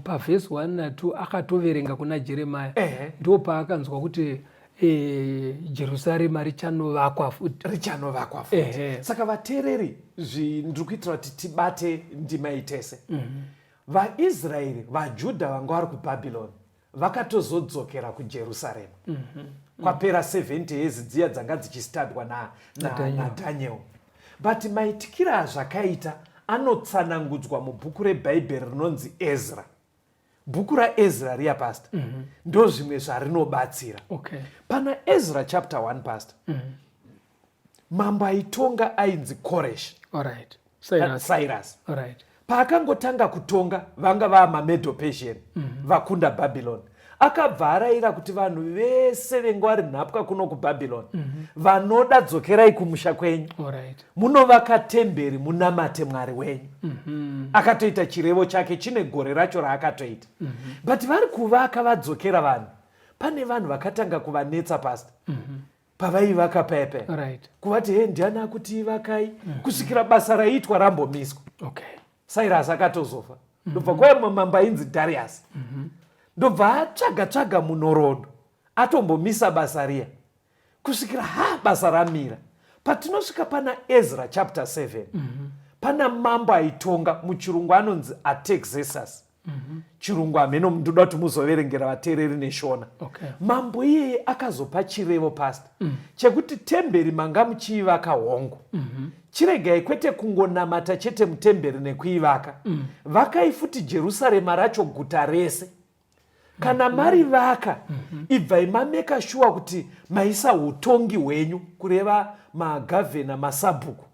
Speaker 2: pavhesi 1 na2 akatoverenga kuna Jeremaya. Ndo paakanzwa kuti Jerusarema richanovakwa futi.
Speaker 3: Richanovakwa futi. Saka vateereri, ndiri kuitira kuti tibate ndima itese. VaIsraeri, vaJudha vanga vari kuBhabhironi vakatozodzokera kuJerusarema kwapera 70 years dziya dzanga dzichistadwa
Speaker 2: naDaniel.
Speaker 3: naDaniel. But maitikiro azvakaita anotsanangudzwa mubhuku reBhaibheri rinonzi Ezra. Bhuku raEzra riya, Pastor, ndo zvimwe zvarinobatsira. Pana Ezra chapter 1, Pastor, mambo aitonga ainzi Koresh.
Speaker 2: Alright, Cyrus.
Speaker 3: Cyrus.
Speaker 2: Alright.
Speaker 3: Paakangotanga kutonga, vanga vamaMedo Persian vakunda Babylon. Akabva arayira kuti vanhu vese venge vari nhapwa kuno kuBabylon vanoda, dzokerai kumusha kwenyu, munovaka temberi, munamate Mwari wenyu. Akatoita chirevo chake chine gore racho raakatoita. But vari kuvaka, vadzokera vanhu, pane vanhu vakatanga kuvanetsa, Pastor, pavaivaka paya paya, kuvati, "He, ndiani akuti ivakai?" Kusvikira basa raiitwa rambomiswa. Cyrus akatozofa, ndobva kwaya mambo ainzi Darius, ndobva atsvaga tsvaga munhoroondo, atombomisa basa riya kusvikira ha basa ramira. Patinosvika pana Ezra chapter 7, pana mambo aitonga, muchirungu anonzi Artaxerxes. Chirungu hameno, ndoda kuti muzoverengera vateereri neShona. Mambo iyeye akazopa chirevo, Pastor, chekuti temberi manga muchiivaka, hongu, chiregai kwete kungonamata chete mutemberi nekuivaka, vakai futi Jerusarema racho, guta rese. Kana marivaka, ibvai mameka sure kuti maisa utongi hwenyu, kureva magavhena, masabhuku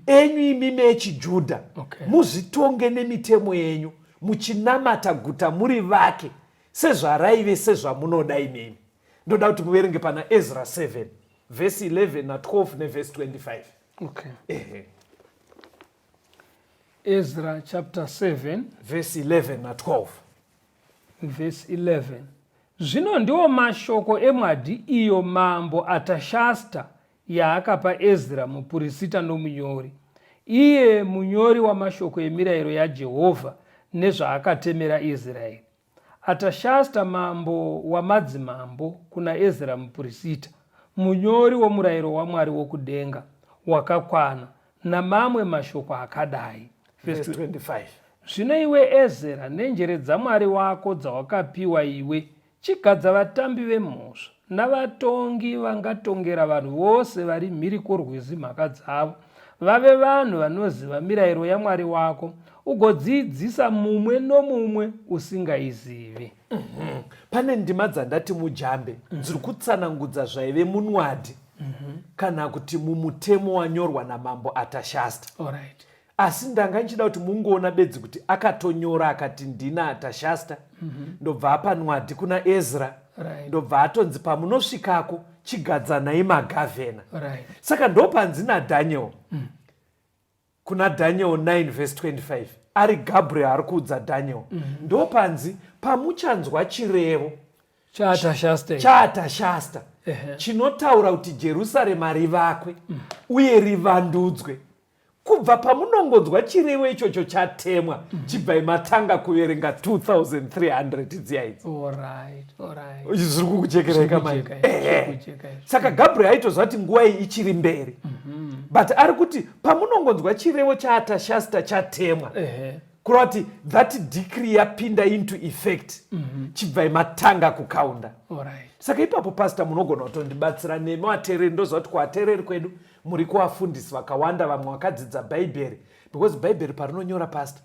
Speaker 3: enyu imimi echiJudha. Muzvitonge nemitemo yenyu, muchinamata guta muri vake sezvaraive, sezvamunoda imimi. Ndoda kuti muverenge pana Ezra 7 vhesi 11 na12 nevhesi 25.
Speaker 2: Okay.
Speaker 3: Ehe.
Speaker 2: Ezra chapter 7,
Speaker 3: vhesi 11 na12.
Speaker 2: Verse 11. Zvino ndiwo mashoko emwadhi iyo mambo Atashasta yaakapa Ezra mupurisita nomunyori, iye munyori wamashoko emirayiro yaJehovha nezvaakatemera Israeri. Atashasta mambo wamadzimambo kuna Ezra mupurisita, munyori womurayiro waMwari wokudenga wakakwana, namamwe mashoko akadai.
Speaker 3: Verse 25.
Speaker 2: Zvino iwe Ezera, nenjere dzaMwari wako dzawakapiwa iwe, chigadza vatambi vemhosva navatongi vangatongera vanhu vose vari mhiri kworwizi mhaka dzavo, vave vanhu vanoziva mirayiro yaMwari wako, ugodzidzisa mumwe nomumwe usingaizivi.
Speaker 3: Pane ndima dzandati mujambe dziri kutsanangudza zvaive munwadhi. Kana kuti mumutemo wanyorwa namambo Atashasta.
Speaker 2: Alright.
Speaker 3: Asi ndanga ndichida kuti mungoona bedzi kuti akatonyora akati ndina Atashasta. Ndobva apa nwadhi kuna Ezra. Ndobva atonzi pamunosvikako chigadzanai magavhena. Saka ndopanzi naDaniel. Kuna Daniel 9 vhesi 25 ari Gabriel ari kuudza Daniel. Ndopanzi pamuchanzwa chirevo chaAtashasta chinotaura kuti Jerusarema rivakwe uye rivandudzwe. Kubva pamunongonzwa chirevo ichocho chatemwa, chibvai matanga kuverenga 2300 dziya idzi. Zviri kukujekerai kamai? Saka Gabriel aitoziva kuti nguva iyi ichiri mberi. But ari kuti pamunongonzwa chirevo chaAtashasta chatemwa, kureva kuti that decree yapinda into effect, chibvai matanga kukaunda. Saka ipapo pastor munogona kutondibatsira nemi vateereri. Ndoziva kuti kuvateereri kwedu muri kuvafundisi vakawanda, vamwe vakadzidza bhaibheri, because bhaibheri parinonyora, pastor,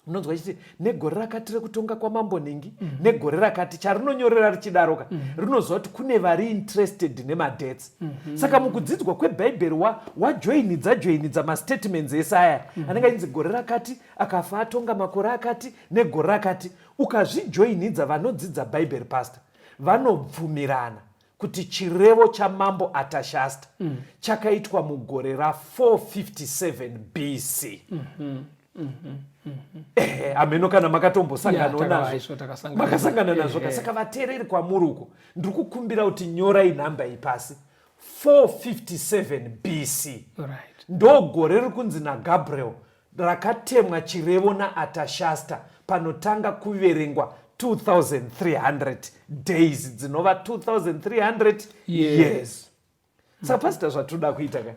Speaker 3: unonzwa chiti negore rakati rekutonga kwamambo nhingi, negore rakati charinonyorera richidaroka, rinoziva kuti kune vari interested nemadates. Saka mukudzidzwa kwebhaibheri wajoinidza joinidza mastatements ese aya anenge achinzi gore rakati akafa atonga makore akati negore rakati, ukazvijoinidza, vanodzidza bhaibheri, pastor, vanobvumirana kuti chirevo chamambo Atashasta chakaitwa mugore ra457 BC. Ehe, hameno kana makatombosanganawo nazvo. Makasangana nazvo ka? Saka vateereri kwamuri uko, ndiri kukumbira kuti nyorai nhamba iyi pasi, 457 BC. Ndo gore riri kunzi naGabriel rakatemwa chirevo naAtashasta panotanga kuverengwa 2300 days, dzinova 2300 years. Saka pasita, zvatinoda kuita ka,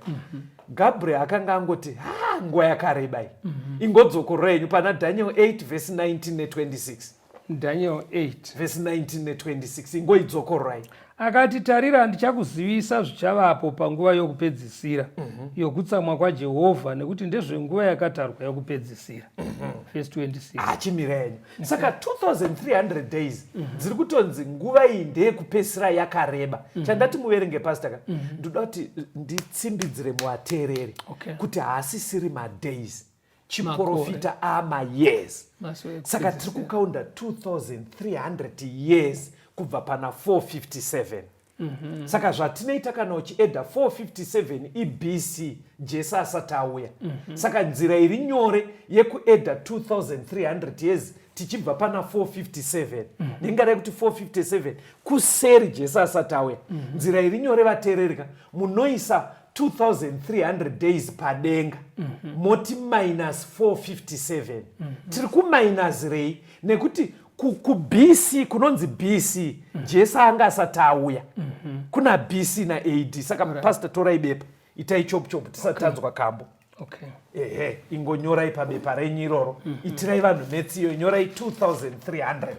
Speaker 3: Gabriel akanga angoti ha, nguva yakareba iyi. Ingodzokorora yenyu pana Daniel 8 vhesi 19 ne26.
Speaker 2: Daniel 8
Speaker 3: vhesi 19 ne26, ingoidzokororai.
Speaker 2: Akati, "Tarira, ndichakuzivisa zvichavapo panguva yokupedzisira yokutsamwa kwaJehovha, nekuti ndezvenguva yakatarwa yokupedzisira." Vhesi 26.
Speaker 3: Achimira yenyu. Saka 2300 days dziri kutonzi nguva iyi ndeyekupedzisira yakareba. Chandati muverenge, pastor ka, ndoda kuti nditsimbidzire muvateereri kuti haasisiri madays, chiprofita amayears.
Speaker 2: Mazuva
Speaker 3: Saka tiri kukaunda 2300 years kubva pana 457. Saka zvatinoita kana uchiedha 457 iBC, Jesu asati auya. Saka nzira iri nyore yekuedha 2300 years tichibva pana 457, nengada yekuti 457 kuseri Jesu asati auya, nzira iri nyore, vateererika, munoisa 2300 days padenga, moti minus 457. Tiri kuminusrei? Nekuti kuBC kunonzi BC Jesu anga asati auya. Kuna BC naAD. Saka pastor, torai bepa, itai chop chop tisati tanzwa kambo. Ehe, ingonyorai pabepa renyu iroro. Itirai vanhu metsiyo, nyorai 2300,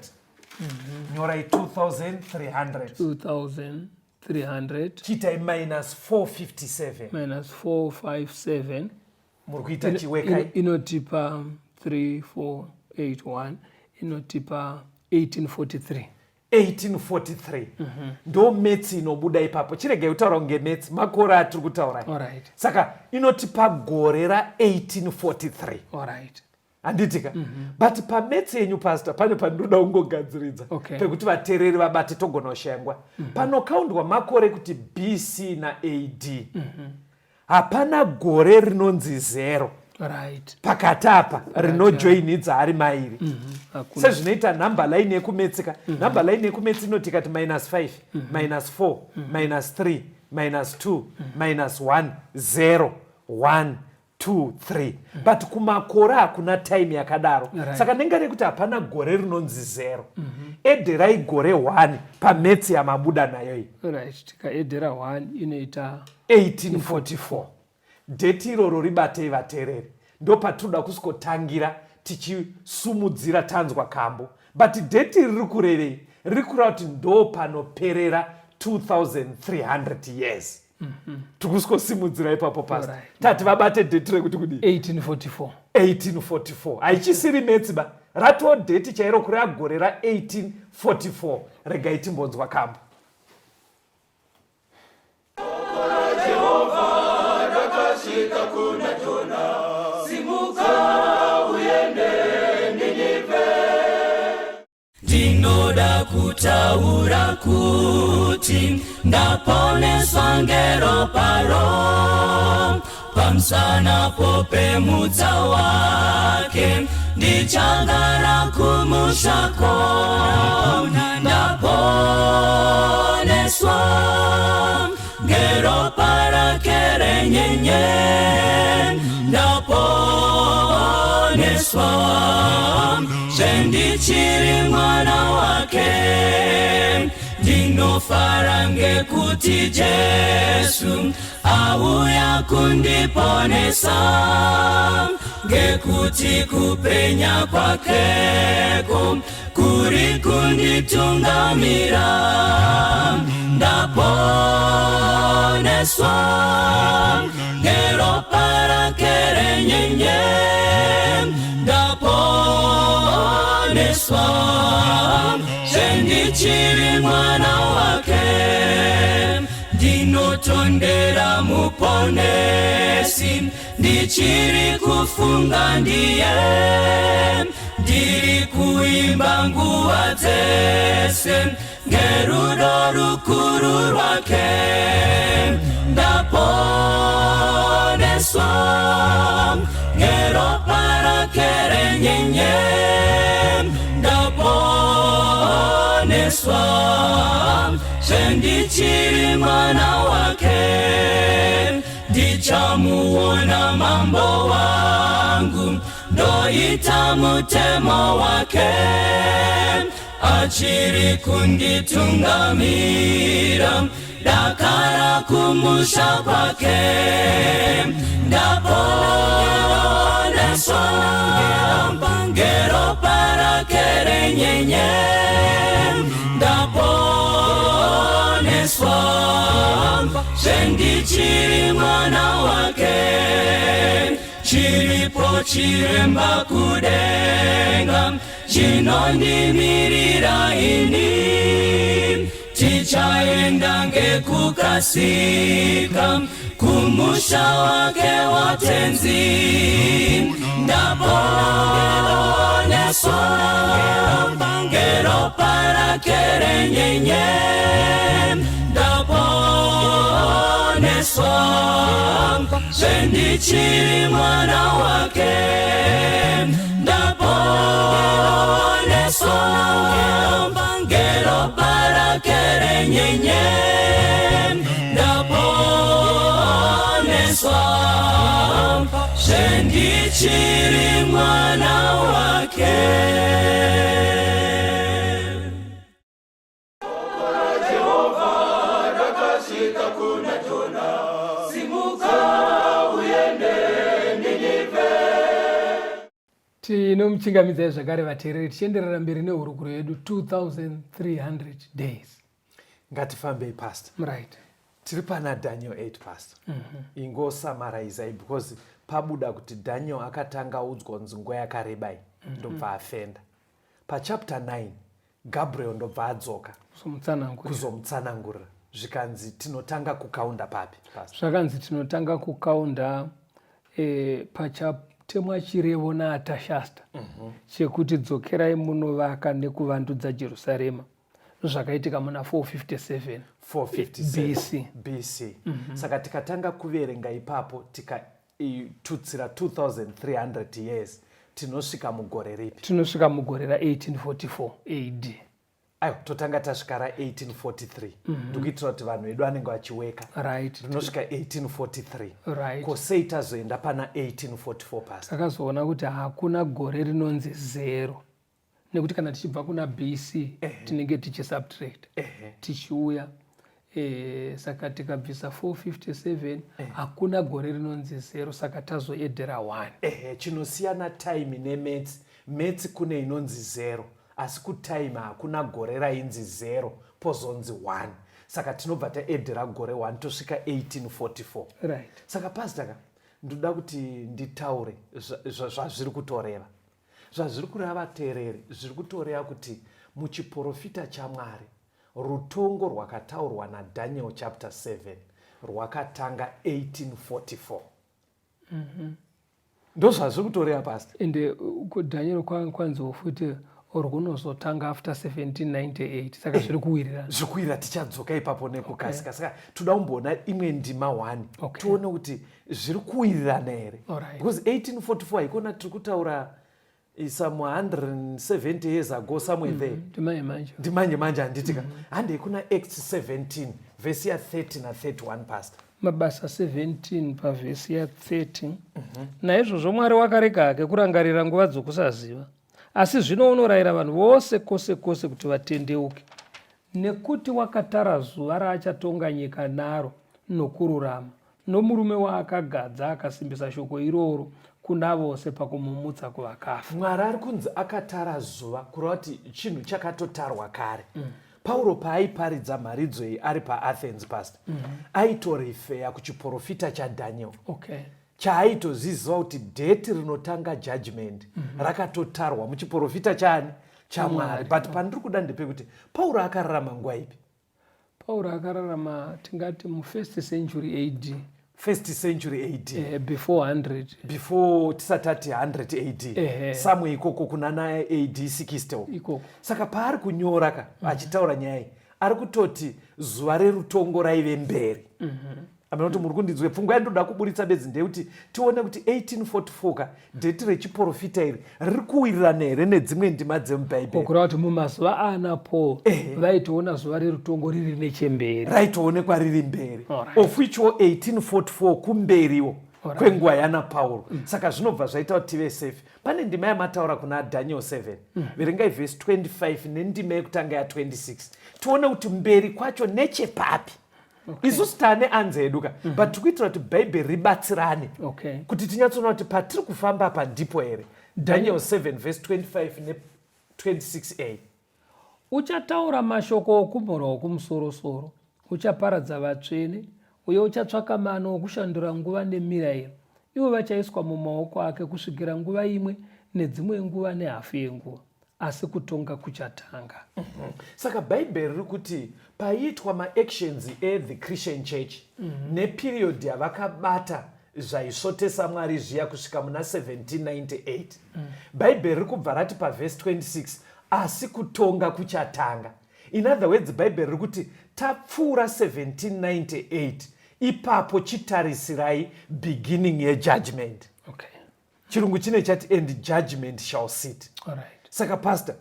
Speaker 3: nyorai 2300.
Speaker 2: 2300.
Speaker 3: Chiitai minus 457.
Speaker 2: Minus 457.
Speaker 3: Muri kuita chiwekai.
Speaker 2: Inotipa 3481, inotipa 1843.
Speaker 3: 1843 ndo maths inobuda ipapo. Chiregai kutaura kunge maths, makore atiri kutaura. Saka inotipa gore ra1843. Handitika? But pamaths yenyu, pastor, pane pandinoda kungogadziridza pekuti vateereri vabate, togona kushayangwa. Panokaundwa makore kuti BC naAD, hapana gore rinonzi zero pakati apa rinojoinidza ari mairi.
Speaker 2: Hakuna.
Speaker 3: Sezvinoita number line yekumaths ka, number line yekumaths inoti ikati minus 5, minus 4, minus 3, minus 2, minus 1, 0, 1, 2, 3, but kumakore hakuna time yakadaro. Saka ndenge rekuti hapana gore rinonzi zero. Edherai gore 1 pamaths yamabuda nayo iyi.
Speaker 2: Right, tikaedhera 1 inoita
Speaker 3: 1844. Date iroro ribatei, vateereri, ndo patinoda kusikotangira tichisumudzira tanzwa kambo. But date iri riri kurevei? Riri kureva kuti ndo panoperera 2300 years. Tiri kusvikosimudzira ipapo, pastor. Tati vabate date rekuti kudii?
Speaker 2: 1844.
Speaker 3: 1844. Haichisiri maths ba, ratoo date chairo, kureva gore ra1844. Regai timbonzwa kambo.
Speaker 4: Ndinoda kutaura kuti ndaponeswa ngeroparo pamusana popemutsa wake, ndichagara kumushako. Ndaponeswa ngeropa rake renyenye, ndaponeswa zvendichiri mwana wake. Ndinofara ngekuti Jesu auya kundiponesa, ngekuti kupenya kwakeko kuri kunditungamira. Ndaponeswa ngeropa rake renyenye, ndaponeswa zvendichiri mwana wake. Ndinotondera Muponesi, ndichiri kufunga ndiye, ndiri kuimba nguva dzese ngerudo rukuru rwake. Ndaponeswa ngeropa rake renyenye, ndaponeswa zvendichiri mwana wake. Ndichamuona Mambo wangu, ndoita mutemo wake, achiri kunditungamira dakara kumusha kwake. Ndaponeswa ngeropa rake renyenye, ndaponeswa zvendichiri mwana wake. Chiripo chiremba kudenga chinondimirira ini, tichaenda ngekukasika kumusha wake watenzi. Ndaponeswa ngeropa rake renyenye, ndaponeswa zvendichiri mwana wake. Ndaponeswa ngeropa rake renyenye, ndaponeswa zvendichiri mwana wake.
Speaker 1: Rakasvika kuna Jona, simuka uende Ninivhe.
Speaker 2: Tinomuchingamidzai zvakare vateereri, tichienderera mberi nehurukuro yedu 2300 days.
Speaker 3: Ngatifambei, Pastor.
Speaker 2: Right.
Speaker 3: Tiri pana Daniel 8, Pastor. Ingosamaraizai because pabuda kuti Daniel akatanga audzwa kunzi nguva yakarebai, ndobva afenda. Pachapter 9 Gabriel ndobva adzoka
Speaker 2: kuzomutsanangurira.
Speaker 3: Kuzomutsanangurira. Zvikanzi tinotanga kukaunda papi, Pastor?
Speaker 2: Zvakanzi tinotanga kukaunda pachatemwa chirevo naAtashasta chekuti dzokerai munovaka nekuvandudza Jerusarema, zvakaitika muna 457
Speaker 3: 457
Speaker 2: BC.
Speaker 3: BC. Saka tikatanga kuverenga ipapo, tikatutsira 2300 years, tinosvika mugore ripi?
Speaker 2: Tinosvika mugore ra1844 AD.
Speaker 3: Aiwa, totanga tasvika ra1843, ndikuitira kuti vanhu vedu vanenge vachiweka. Rinosvika 1843. Ko sei tazoenda pana 1844, Pastor?
Speaker 2: Takazoona kuti hakuna gore rinonzi zero, nekuti kana tichibva kuna BC tinenge tichisubtract tichiuya, saka tikabvisa 457, hakuna gore rinonzi zero, saka tazoedhera 1.
Speaker 3: Ehe, chinosiyana time nemaths. Maths kune inonzi zero, asi kutime hakuna gore rainzi zero pozonzi 1. Saka tinobva taedhera gore 1, tosvika 1844. Saka Pastor ka, ndoda kuti nditaure zvazviri kutoreva. Zvazviri kureva, teereri, zviri kutoreva kuti muchiprofita chaMwari, rutongo rwakataurwa naDaniel chapter 7 rwakatanga 1844. Ndo zvazviri kutoreva, Pastor.
Speaker 2: Ende kuDaniel kwanziwo futi Rwunozotanga after 1798, saka zviri kuwirirana.
Speaker 3: Zviri kuwirira, tichadzoka ipapo nekukasika. Saka toda kumboona imwe ndima 1, tione kuti zviri kuwirirana here. Because 1844 haikona tiri kutaura some 170 years ago, somewhere there.
Speaker 2: Ndimanje manje.
Speaker 3: Ndimanje manje, handitika? Handei kuna Acts 17 vhesi ya30 na31, pastor.
Speaker 2: Mabasa 17 pavhesi ya30. Naizvozvo Mwari wakarega hake kurangarira nguva dzokusaziva, asi zvino unorayira vanhu vose kwose kwose kuti vatendeuke, nekuti wakatara zuva raachatonga nyika naro nokururama, nomurume waakagadza, akasimbisa shoko iroro kuna vose pakumumutsa kuvakafa.
Speaker 3: Mwari ari kunzi akatara zuva, kureva kuti chinhu chakatotarwa kare. Pauro paaiparidza mharidzo iyi ari paAthens, pastor, aitorefeya kuchiprofita chaDaniel, chaaitoziziva kuti date rinotanga judgment rakatotarwa muchiprofita chaani? ChaMwari. But pandiri kuda ndepekuti Pauro akararama nguva ipi?
Speaker 2: Pauro akararama, tingati, mufirst century AD.
Speaker 3: First century AD.
Speaker 2: Before 100.
Speaker 3: Before, tisati tati 100 AD. Samwe ikoko kunana AD 60.
Speaker 2: Ikoko.
Speaker 3: Saka paari kunyora ka, achitaura nyaya iyi, ari kutoti zuva rerutongo raive mberi. Amena kuti muri kundinzwe. Pfungwa yandoda kuburitsa bedzi ndeyekuti tione kuti 1844 ka, date rechiprofita iri riri kuwirirana here nedzimwe ndima dzemubhaibheri.
Speaker 2: Kureva kuti mumazuva ana Paul vaitoona zuva rerutongo riri nechemberi.
Speaker 3: Raitoonekwa riri mberi, of whichwo 1844 kumberiwo kwenguva yana Pauro. Saka zvinobva zvaita kuti tive safe. Pane ndima yamataura kuna Daniel 7. Verengai vhesi 25 nendima yekutanga ya26, tione kuti mberi kwacho nechepapi. Isusu taane anze edu ka, but tiri kuitira kuti Bhaibheri ribatsirane kuti tinyatsoona kuti patiri kufamba apa ndipo here. Daniel 7 vhesi 25 ne26a.
Speaker 2: Uchataura mashoko okumhura Wokumusorosoro, uchaparadza vatsvene, uye uchatsvaka mano okushandura nguva nemirayiro. Ivo vachaiswa mumaoko ake kusvikira nguva imwe nedzimwe nguva nehafu yenguva, asi kutonga kuchatanga.
Speaker 3: Saka Bhaibheri riri kuti paiitwa maactions ethe Christian Church neperiod yavakabata zvaisvotesa Mwari zviya kusvika muna 1798, Bhaibheri riri kubva rati pavhesi 26, asi kutonga kuchatanga. In other words, Bhaibheri riri kuti tapfuura 1798 ipapo, chitarisirai beginning yejudgment. Chirungu chine chati, "And judgment shall sit." Saka pastor,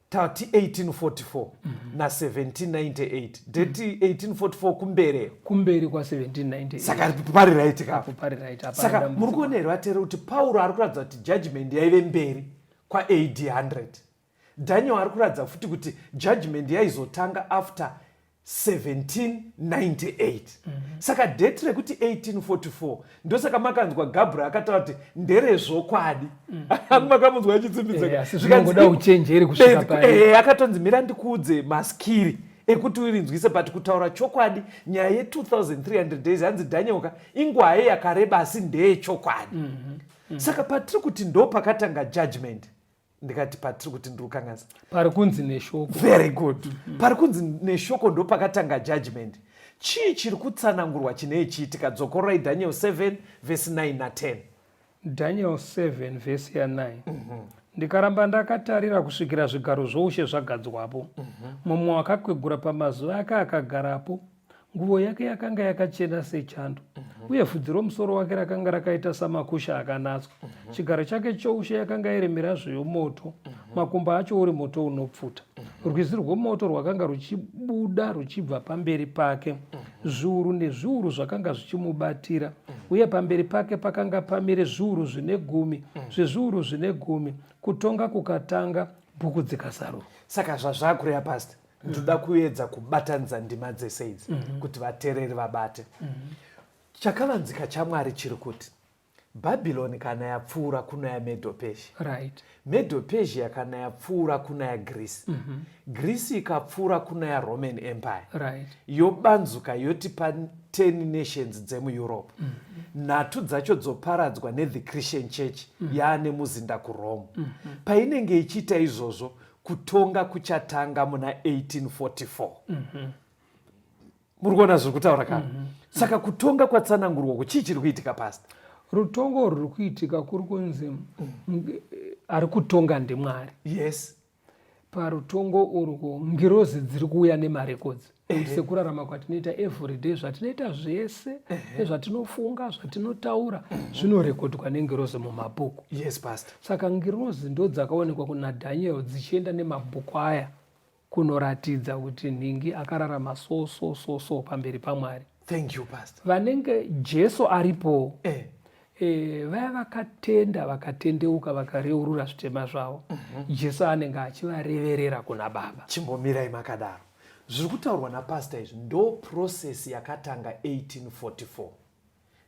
Speaker 3: tati 1844 na1798, date 1844 kumbere.
Speaker 2: Kumberi kwa1798.
Speaker 3: Saka pari right kapo.
Speaker 2: Apo pari right, hapana
Speaker 3: Saka
Speaker 2: dambudziko.
Speaker 3: muri kuona here, vateereri, kuti Pauro ari kuratidza kuti judgment yaive mberi kwaAD 100? Daniel ari kuratidza futi kuti judgment yaizotanga after 1798. Saka date rekuti 1844, ndosaka makanzwa Gabriel akataura kuti nderezvokwadi. Makamunzwa achitsimbidza.
Speaker 2: Asi zvinongoda uchenjeri kusvika pari.
Speaker 3: Akatonzi, "Mira ndikuudze maskiri ekuti urinzwise." But kutaura chokwadi, nyaya ye2300 days, hanzi Daniel ka, ingwaye yakareba, asi ndeyechokwadi. Saka patiri kuti ndo pakatanga judgment, ndikati patiri kuti, ndiri kukanganisa.
Speaker 2: Pari kunzi neshoko.
Speaker 3: Very good. Pari kunzi neshoko ndo pakatanga judgment. Chii chiri kutsanangurwa chinee chiitika? Dzokororai Daniel 7 vhesi 9 na10.
Speaker 2: Daniel 7 vhesi ya9. Ndikaramba ndakatarira kusvikira zvigaro zvoushe zvagadzwapo. Mumwe wakakwegura pamazuva ake akagarapo. Nguvo yake yakanga yakachena sechando, uye vhudzi romusoro wake rakanga rakaita samakusha akanatswa. Chigaro chake choushe yakanga iri mirazvo yomoto, makumbo acho uri moto unopfuta. Rwizi rwomoto rwakanga ruchibuda ruchibva pamberi pake. Zviuru nezviuru zvakanga zvichimubatira, uye pamberi pake pakanga pamire zviuru zvine gumi zvezviuru zvine gumi. Kutonga kukatanga, bhuku dzikazarurwa.
Speaker 3: Saka zvazvakureva, pastor, ndoda kuedza kubatanidza ndima dzese idzi kuti vateereri vabate. Chakavanzika chaMwari chiri kuti Bhabhironi kana yapfuura, kuna yaMedo-Persia. Medo-Persia kana yapfuura, kuna yaGreece. Greece ikapfuura, kuna yaRoman Empire. Yobanzuka yotipa 10 nations dzemuEurope. Nhatu dzacho dzoparadzwa nethe Christian Church yaane muzinda kuRome. Painenge ichiita izvozvo, kutonga kuchatanga muna 1844. Muri kuona zviri kutaura kana? Saka kutonga kwatsanangurwa ku, chii chiri kuitika, pastor?
Speaker 2: Rutongo rwuri kuitika, kuri kunzi ari kutonga ndiMwari. Parutongo urwu ngirozi dziri kuuya nemarekodzi nekuti sekurarama kwatinoita everyday, zvatinoita zvese nezvatinofunga, zvatinotaura zvinorekodwa nengirozi mumabhuku.
Speaker 3: Yes, pastor.
Speaker 2: Saka ngirozi ndo dzakaonekwa kuna Daniel dzichienda nemabhuku aya kunoratidza kuti nhingi akararama so so so so pamberi paMwari.
Speaker 3: Thank you, pastor.
Speaker 2: Vanenge Jesu aripo, vaya vakatenda, vakatendeuka, vakareurura zvitema zvavo, Jesu anenge achivareverera kuna Baba.
Speaker 3: Chimbomirai makadaro. Zviri kutaurwa napastor izvi ndo process yakatanga 1844.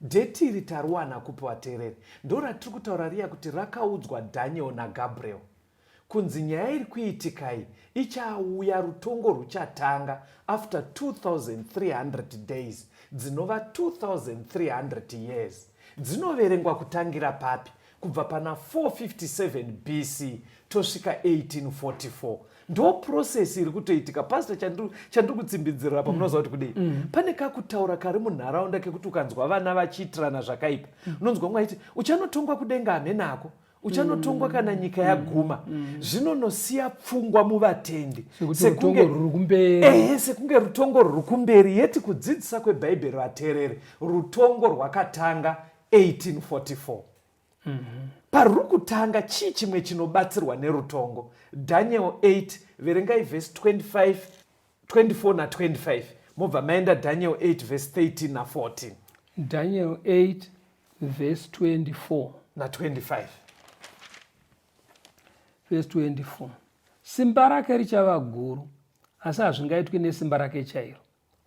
Speaker 3: Date iri tariwana kupi vateereri? Ndo ratiri kutaura riya kuti rakaudzwa Daniel naGabriel kunzi nyaya iri kuitika iyi ichauya, rutongo rwuchatanga after 2300 days, dzinova 2300 years, dzinoverengwa kutangira papi? Kubva pana 457 BC tosvika 1844. Ndo process iri kutoitika, pastor. Chandiri kutsimbidzirira apa, munoziva kuti kudii? Pane kakutaura kari munharaunda kekuti ukanzwa vana vachiitirana zvakaipa, unonzwa mumwe achiti, "Uchanotongwa kudenga, hamenako uchanotongwa kana nyika yaguma." Zvinonosiya pfungwa muvatendi
Speaker 2: sekuti rutongo rwuri kumberi.
Speaker 3: Ehe, sekunge rutongo rwuri kumberi. Yeti kudzidzisa kwebhaibheri, vateereri, rutongo rwakatanga 1844. Paruri kutanga, chii chimwe chinobatsirwa nerutongo? Daniel 8, verengai vhesi 25, 24 na25, mobva maenda Daniel 8 vhesi 13 na14.
Speaker 2: Daniel 8 verse 24
Speaker 3: na25.
Speaker 2: Verse 24: Simba rake richava guru, asi hazvingaitwi nesimba rake chairo.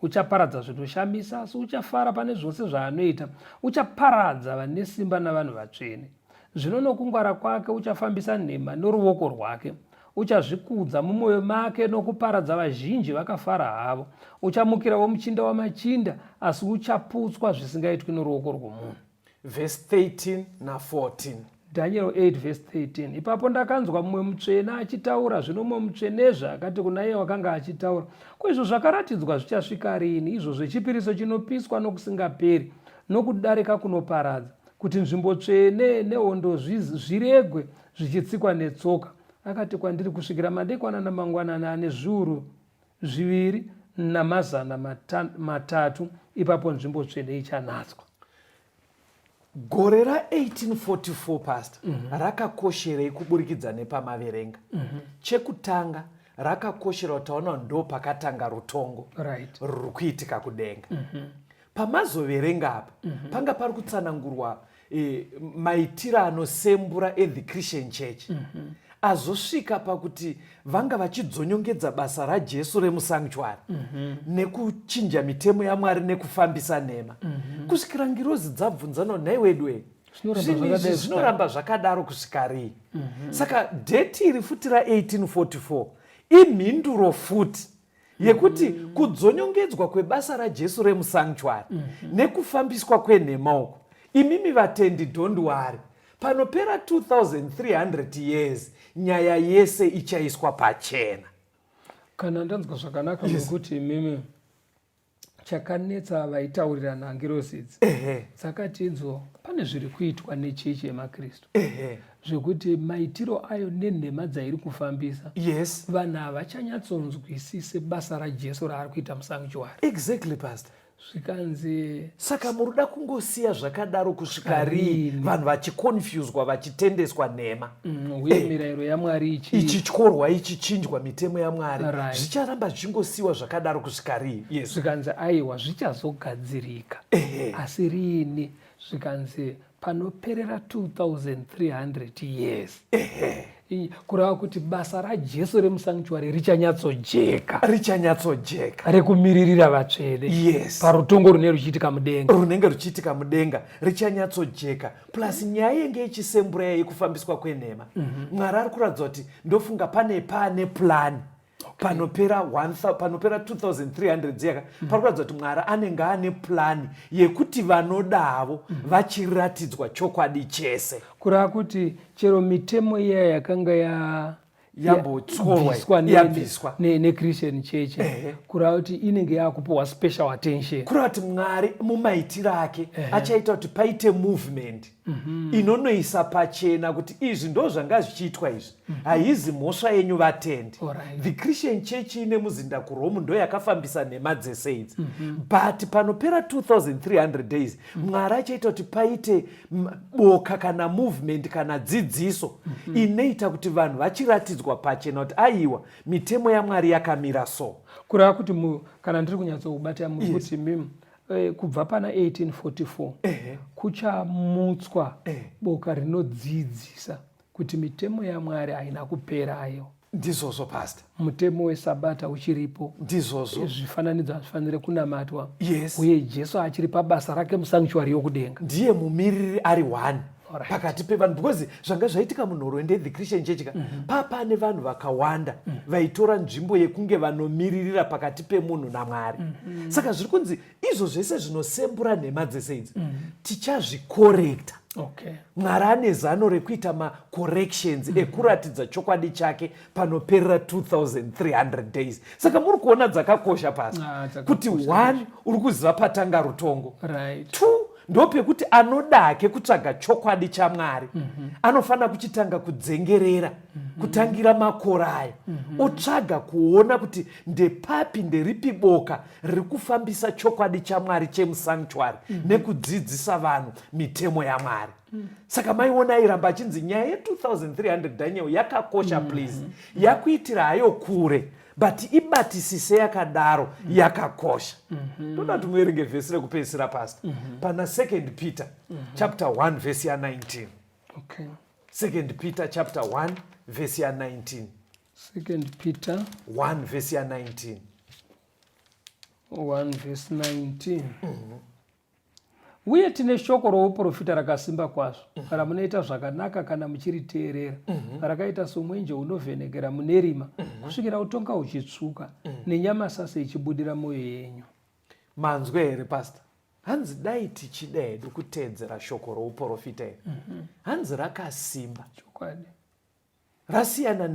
Speaker 2: Uchaparadza zvinoshamisa, asi uchafara pane zvose zvaanoita. Uchaparadza vane simba navanhu vatsvene. Zvino nokungwara kwake uchafambisa nhema noruoko rwake. Uchazvikudza mumwoyo make nokuparadza vazhinji vakafara havo. Uchamukirawo muchinda wamachinda, asi uchaputswa zvisingaitwi noruoko rwomunhu.
Speaker 3: Vhesi 13 na14.
Speaker 2: Daniel 8 verse 13: Ipapo ndakanzwa mumwe mutsvene achitaura, zvino mumwe mutsvenezve akati kuna iye wakanga achitaura, "Ko izvo zvakaratidzwa zvichasvika rini, izvo zvechipiriso chinopiswa nokusingaperi nokudarika kunoparadza, kuti nzvimbo tsvene nehondo zviregwe zvichitsikwa netsoka?" Akati kwandiri, "Kusvikira madekwana namangwanani ane 2300, ipapo nzvimbo tsvene ichanatswa."
Speaker 3: Gore ra1844, pastor, rakakosherei kuburikidza nepamaverenga? Chekutanga, rakakoshera kuti taona ndo pakatanga rutongo ruri kuitika kudenga. Pamazoverenga apa, panga pari kutsanangurwa maitiro anosembura ethe Christian Church, azosvika pakuti vanga vachidzonyongedza basa raJesu remusanctuary nekuchinja mitemo yaMwari nekufambisa nhema, kusvikira ngirozi dzabvunzana, "Nhai wedu,
Speaker 2: Zvinoramba
Speaker 3: zvinhu izvi
Speaker 2: zvakadai
Speaker 3: zvinoramba zvakadaro kusvika rii?" Saka date iri futi ra1844 imhinduro futi yekuti kudzonyongedzwa kwebasa raJesu remusanctuary nekufambiswa kwenhema uku, imimi vatendi, don't worry, panopera 2300 years nyaya yese ichaiswa pachena.
Speaker 2: Kana ndanzwa zvakanaka, nekuti imimi chakanetsa vaitaurirana ngirozi idzi dzakati idzo pane zviri kuitwa nechechi yemaKristu zvekuti maitiro ayo nenhema dzairi kufambisa, vanhu havachanyatsonzwisise basa raJesu raari kuita musanctuary.
Speaker 3: Exactly, pastor.
Speaker 2: Zvikanzi,
Speaker 3: "Saka muruda kungosiya zvakadaro kusvika rii?"
Speaker 2: Rini?
Speaker 3: Vanhu vachiconfuswa, vachitendeswa nhema,
Speaker 2: Uye mirayiro yaMwari ichi
Speaker 3: ichityorwa, ichichinjwa mitemo yaMwari, zvicharamba zvichingosiyiwa zvakadaro kusvika rii? Yes.
Speaker 2: Zvikanzi, "Aiwa, zvichazogadzirika." Asi riini? Zvikanzi, "Panoperera 2300 years." Kureva kuti basa raJesu remusanctuary richanyatsojeka.
Speaker 3: Richanyatsojeka.
Speaker 2: Rekumiririra vatsvene parutongo rune ruchiitika mudenga.
Speaker 3: Runenge ruchiitika mudenga richanyatsojeka. Plus nyaya yenge ichisembura yekufambiswa kwenhema, Mwari ari kuratidza kuti ndofunga pane plan. Panopera 2300 dziyaka, pari kuratidza kuti Mwari anenge ane plan yekuti vanodavo vachiratidzwa chokwadi chese.
Speaker 2: Kureva kuti chero mitemo iya yakanga
Speaker 3: Yambotyorwa, yabviswa
Speaker 2: nechristian church, kureva kuti inenge yakupiwa special attention.
Speaker 3: Kureva kuti Mwari mumaitiro ake achaita kuti paite movement inonoisa pachena kuti izvi ndo zvanga zvichiitwa izvi, haizi mhosva yenyu vatendi. The Christian Church ine muzinda kuRome ndo yakafambisa nhema dzese idzi, but panopera 2300 days Mwari achaita kuti paite boka kana movement kana dzidziso inoita kuti vanhu vachiratidzwa pachena kuti aiwa, mitemo yaMwari yakamira so.
Speaker 2: Kureva kuti kana ndiri kunyatsokubata muri kuti mimi kubva pana 1844 kuchamutswa boka rinodzidzisa kuti mitemo yaMwari haina kupera ayo.
Speaker 3: Ndizvozvo, Pastor.
Speaker 2: Mutemo wesabata uchiripo.
Speaker 3: Ndizvozvo.
Speaker 2: Zvifananidzo hazvifaniri kunamatwa. Uye Jesu achiri pabasa rake musanctuary yokudenga.
Speaker 3: Ndiye mumiriri ari one pakati pevanhu, because zvanga zvaitika munhoroondo yethe Christian Church ka, papane vanhu vakawanda vaitora nzvimbo yekunge vanomiririra pakati pemunhu naMwari. Saka zviri kunzi izvo zvese zvinosembura nhema dzese idzi tichazvikorekta. Mwari ane zano rekuita macorrections ekuratidza chokwadi chake panoperera 2300 days. Saka muri kuona dzakakosha pasi.
Speaker 2: Ah, dzakakosha.
Speaker 3: Kuti one, uri kuziva patanga rutongo. Two, ndopekuti anoda hake kutsvaga chokwadi chaMwari anofanira kuchitanga kudzengerera kutangira makore ayo, otsvaga kuona kuti ndepapi, nderipi boka riri kufambisa chokwadi chaMwari chemusanctuary nekudzidzisa vanhu mitemo yaMwari. Saka maiona airamba achinzi nyaya ye2300 Daniel yakakosha, please, yakuitira hayo kure, but ibatisise yakadaro, yakakosha. Toda kuti muverenge vhesi rekupedzisira, Pastor, pana Second Peter chapter 1 vhesi ya19. Second Peter chapter 1 vhesi ya19.
Speaker 2: Second Peter
Speaker 3: 1 vhesi ya19.
Speaker 2: 1 verse 19. Uye tine shoko rouprofita rakasimba kwazvo, ramunoita zvakanaka kana muchiriteerera, rakaita somwenje unovhenekera mune rima, kusvikira utonga huchitsvuka nenyamasase ichibudira mwoyo yenyu.
Speaker 3: Manzwe here, Pastor? Hanzi dai tichida hedu kuteedzera shoko rouprofita iri, hanzi rakasimba.
Speaker 2: Chokwadi.
Speaker 3: Rasiyana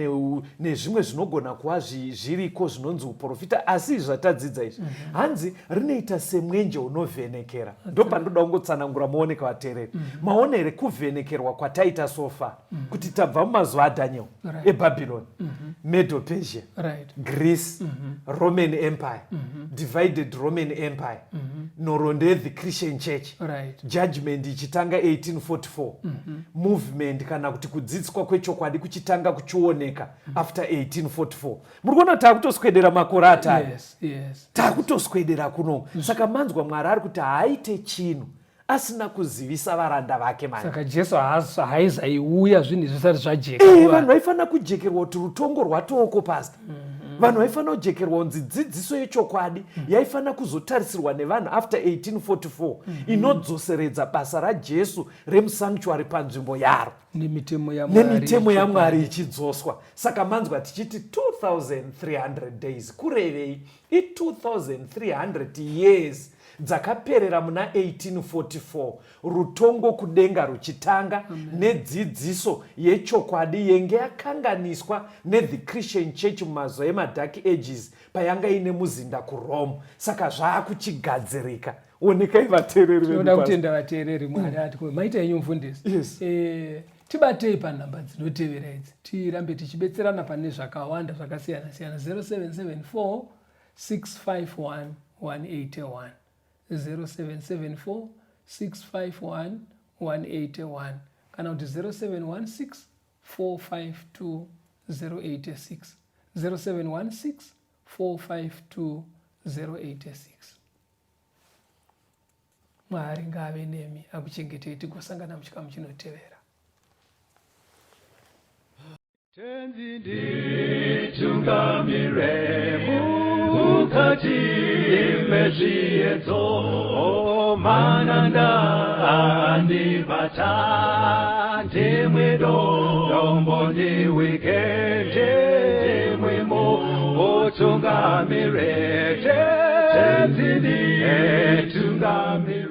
Speaker 3: nezvimwe zvinogona kuva zviriko zvinonzi uprofita, asi izvi zvatadzidza izvi, hanzi rinoita semwenje unovhenekera. Ndo pandoda kungotsanangura muoneka vateereri. Maona here kuvhenekerwa kwataita so far, kuti tabva mumazuva aDaniel eBabylon, Medo Persia, Greece, Roman Empire, divided Roman Empire, nhoroondo yethe Christian Church, judgment ichitanga 1844, movement kana kuti kudzidziswa kwechokwadi kuchitanga kuchioneka after 1844. Muri kuona taakutoswedera makore atari. Taakutoswedera kuno. Saka manzwa Mwari ari kuti haaite chinhu asina kuzivisa varanda vake mani.
Speaker 2: Saka Jesu haizaiuya zvinhu zvisati zvajeka.
Speaker 3: Vanhu vaifanira kujekerwa kuti rutongo rwatoko, Pastor. Vanhu vaifanira kujekerwa kunzi dzidziso yechokwadi yaifanira kuzotarisirwa nevanhu after 1844, inodzoseredza basa raJesu remusanctuary panzvimbo yaro
Speaker 2: nemitemo yaMwari.
Speaker 3: Nemitemo yaMwari ichidzoswa. Saka manzwa tichiti 2300 days kurevei? I2300 years dzakaperera muna 1844, rutongo kudenga ruchitanga nedzidziso yechokwadi yenge yakanganiswa nethe Christian Church mumazuva emaDark Ages payanga ine muzinda kuRome. Saka zvaakuchigadzirika. Onekai vateereri vedu,
Speaker 2: Tinoda
Speaker 3: Pastor.
Speaker 2: Kutenda vateereri. Mwari ati maita yenyu, mufundisi.
Speaker 3: Yes.
Speaker 2: Tibatei panhamba dzinotevera idzi, tirambe tichibetserana pane zvakawanda zvakasiyana siyana: 0774 651 181, 0774 651 181, kana kuti 0716 452 086, 0716 452 086. Mwari ngaave nemi, akuchengetei, tigosangana muchikamu chinotevera.
Speaker 1: Tenzi nditungamire mukati mezviedzo, mananda andibata, ndimwe dombo ndiwike, ndimwimo utungamire. Tenzi nditungamire.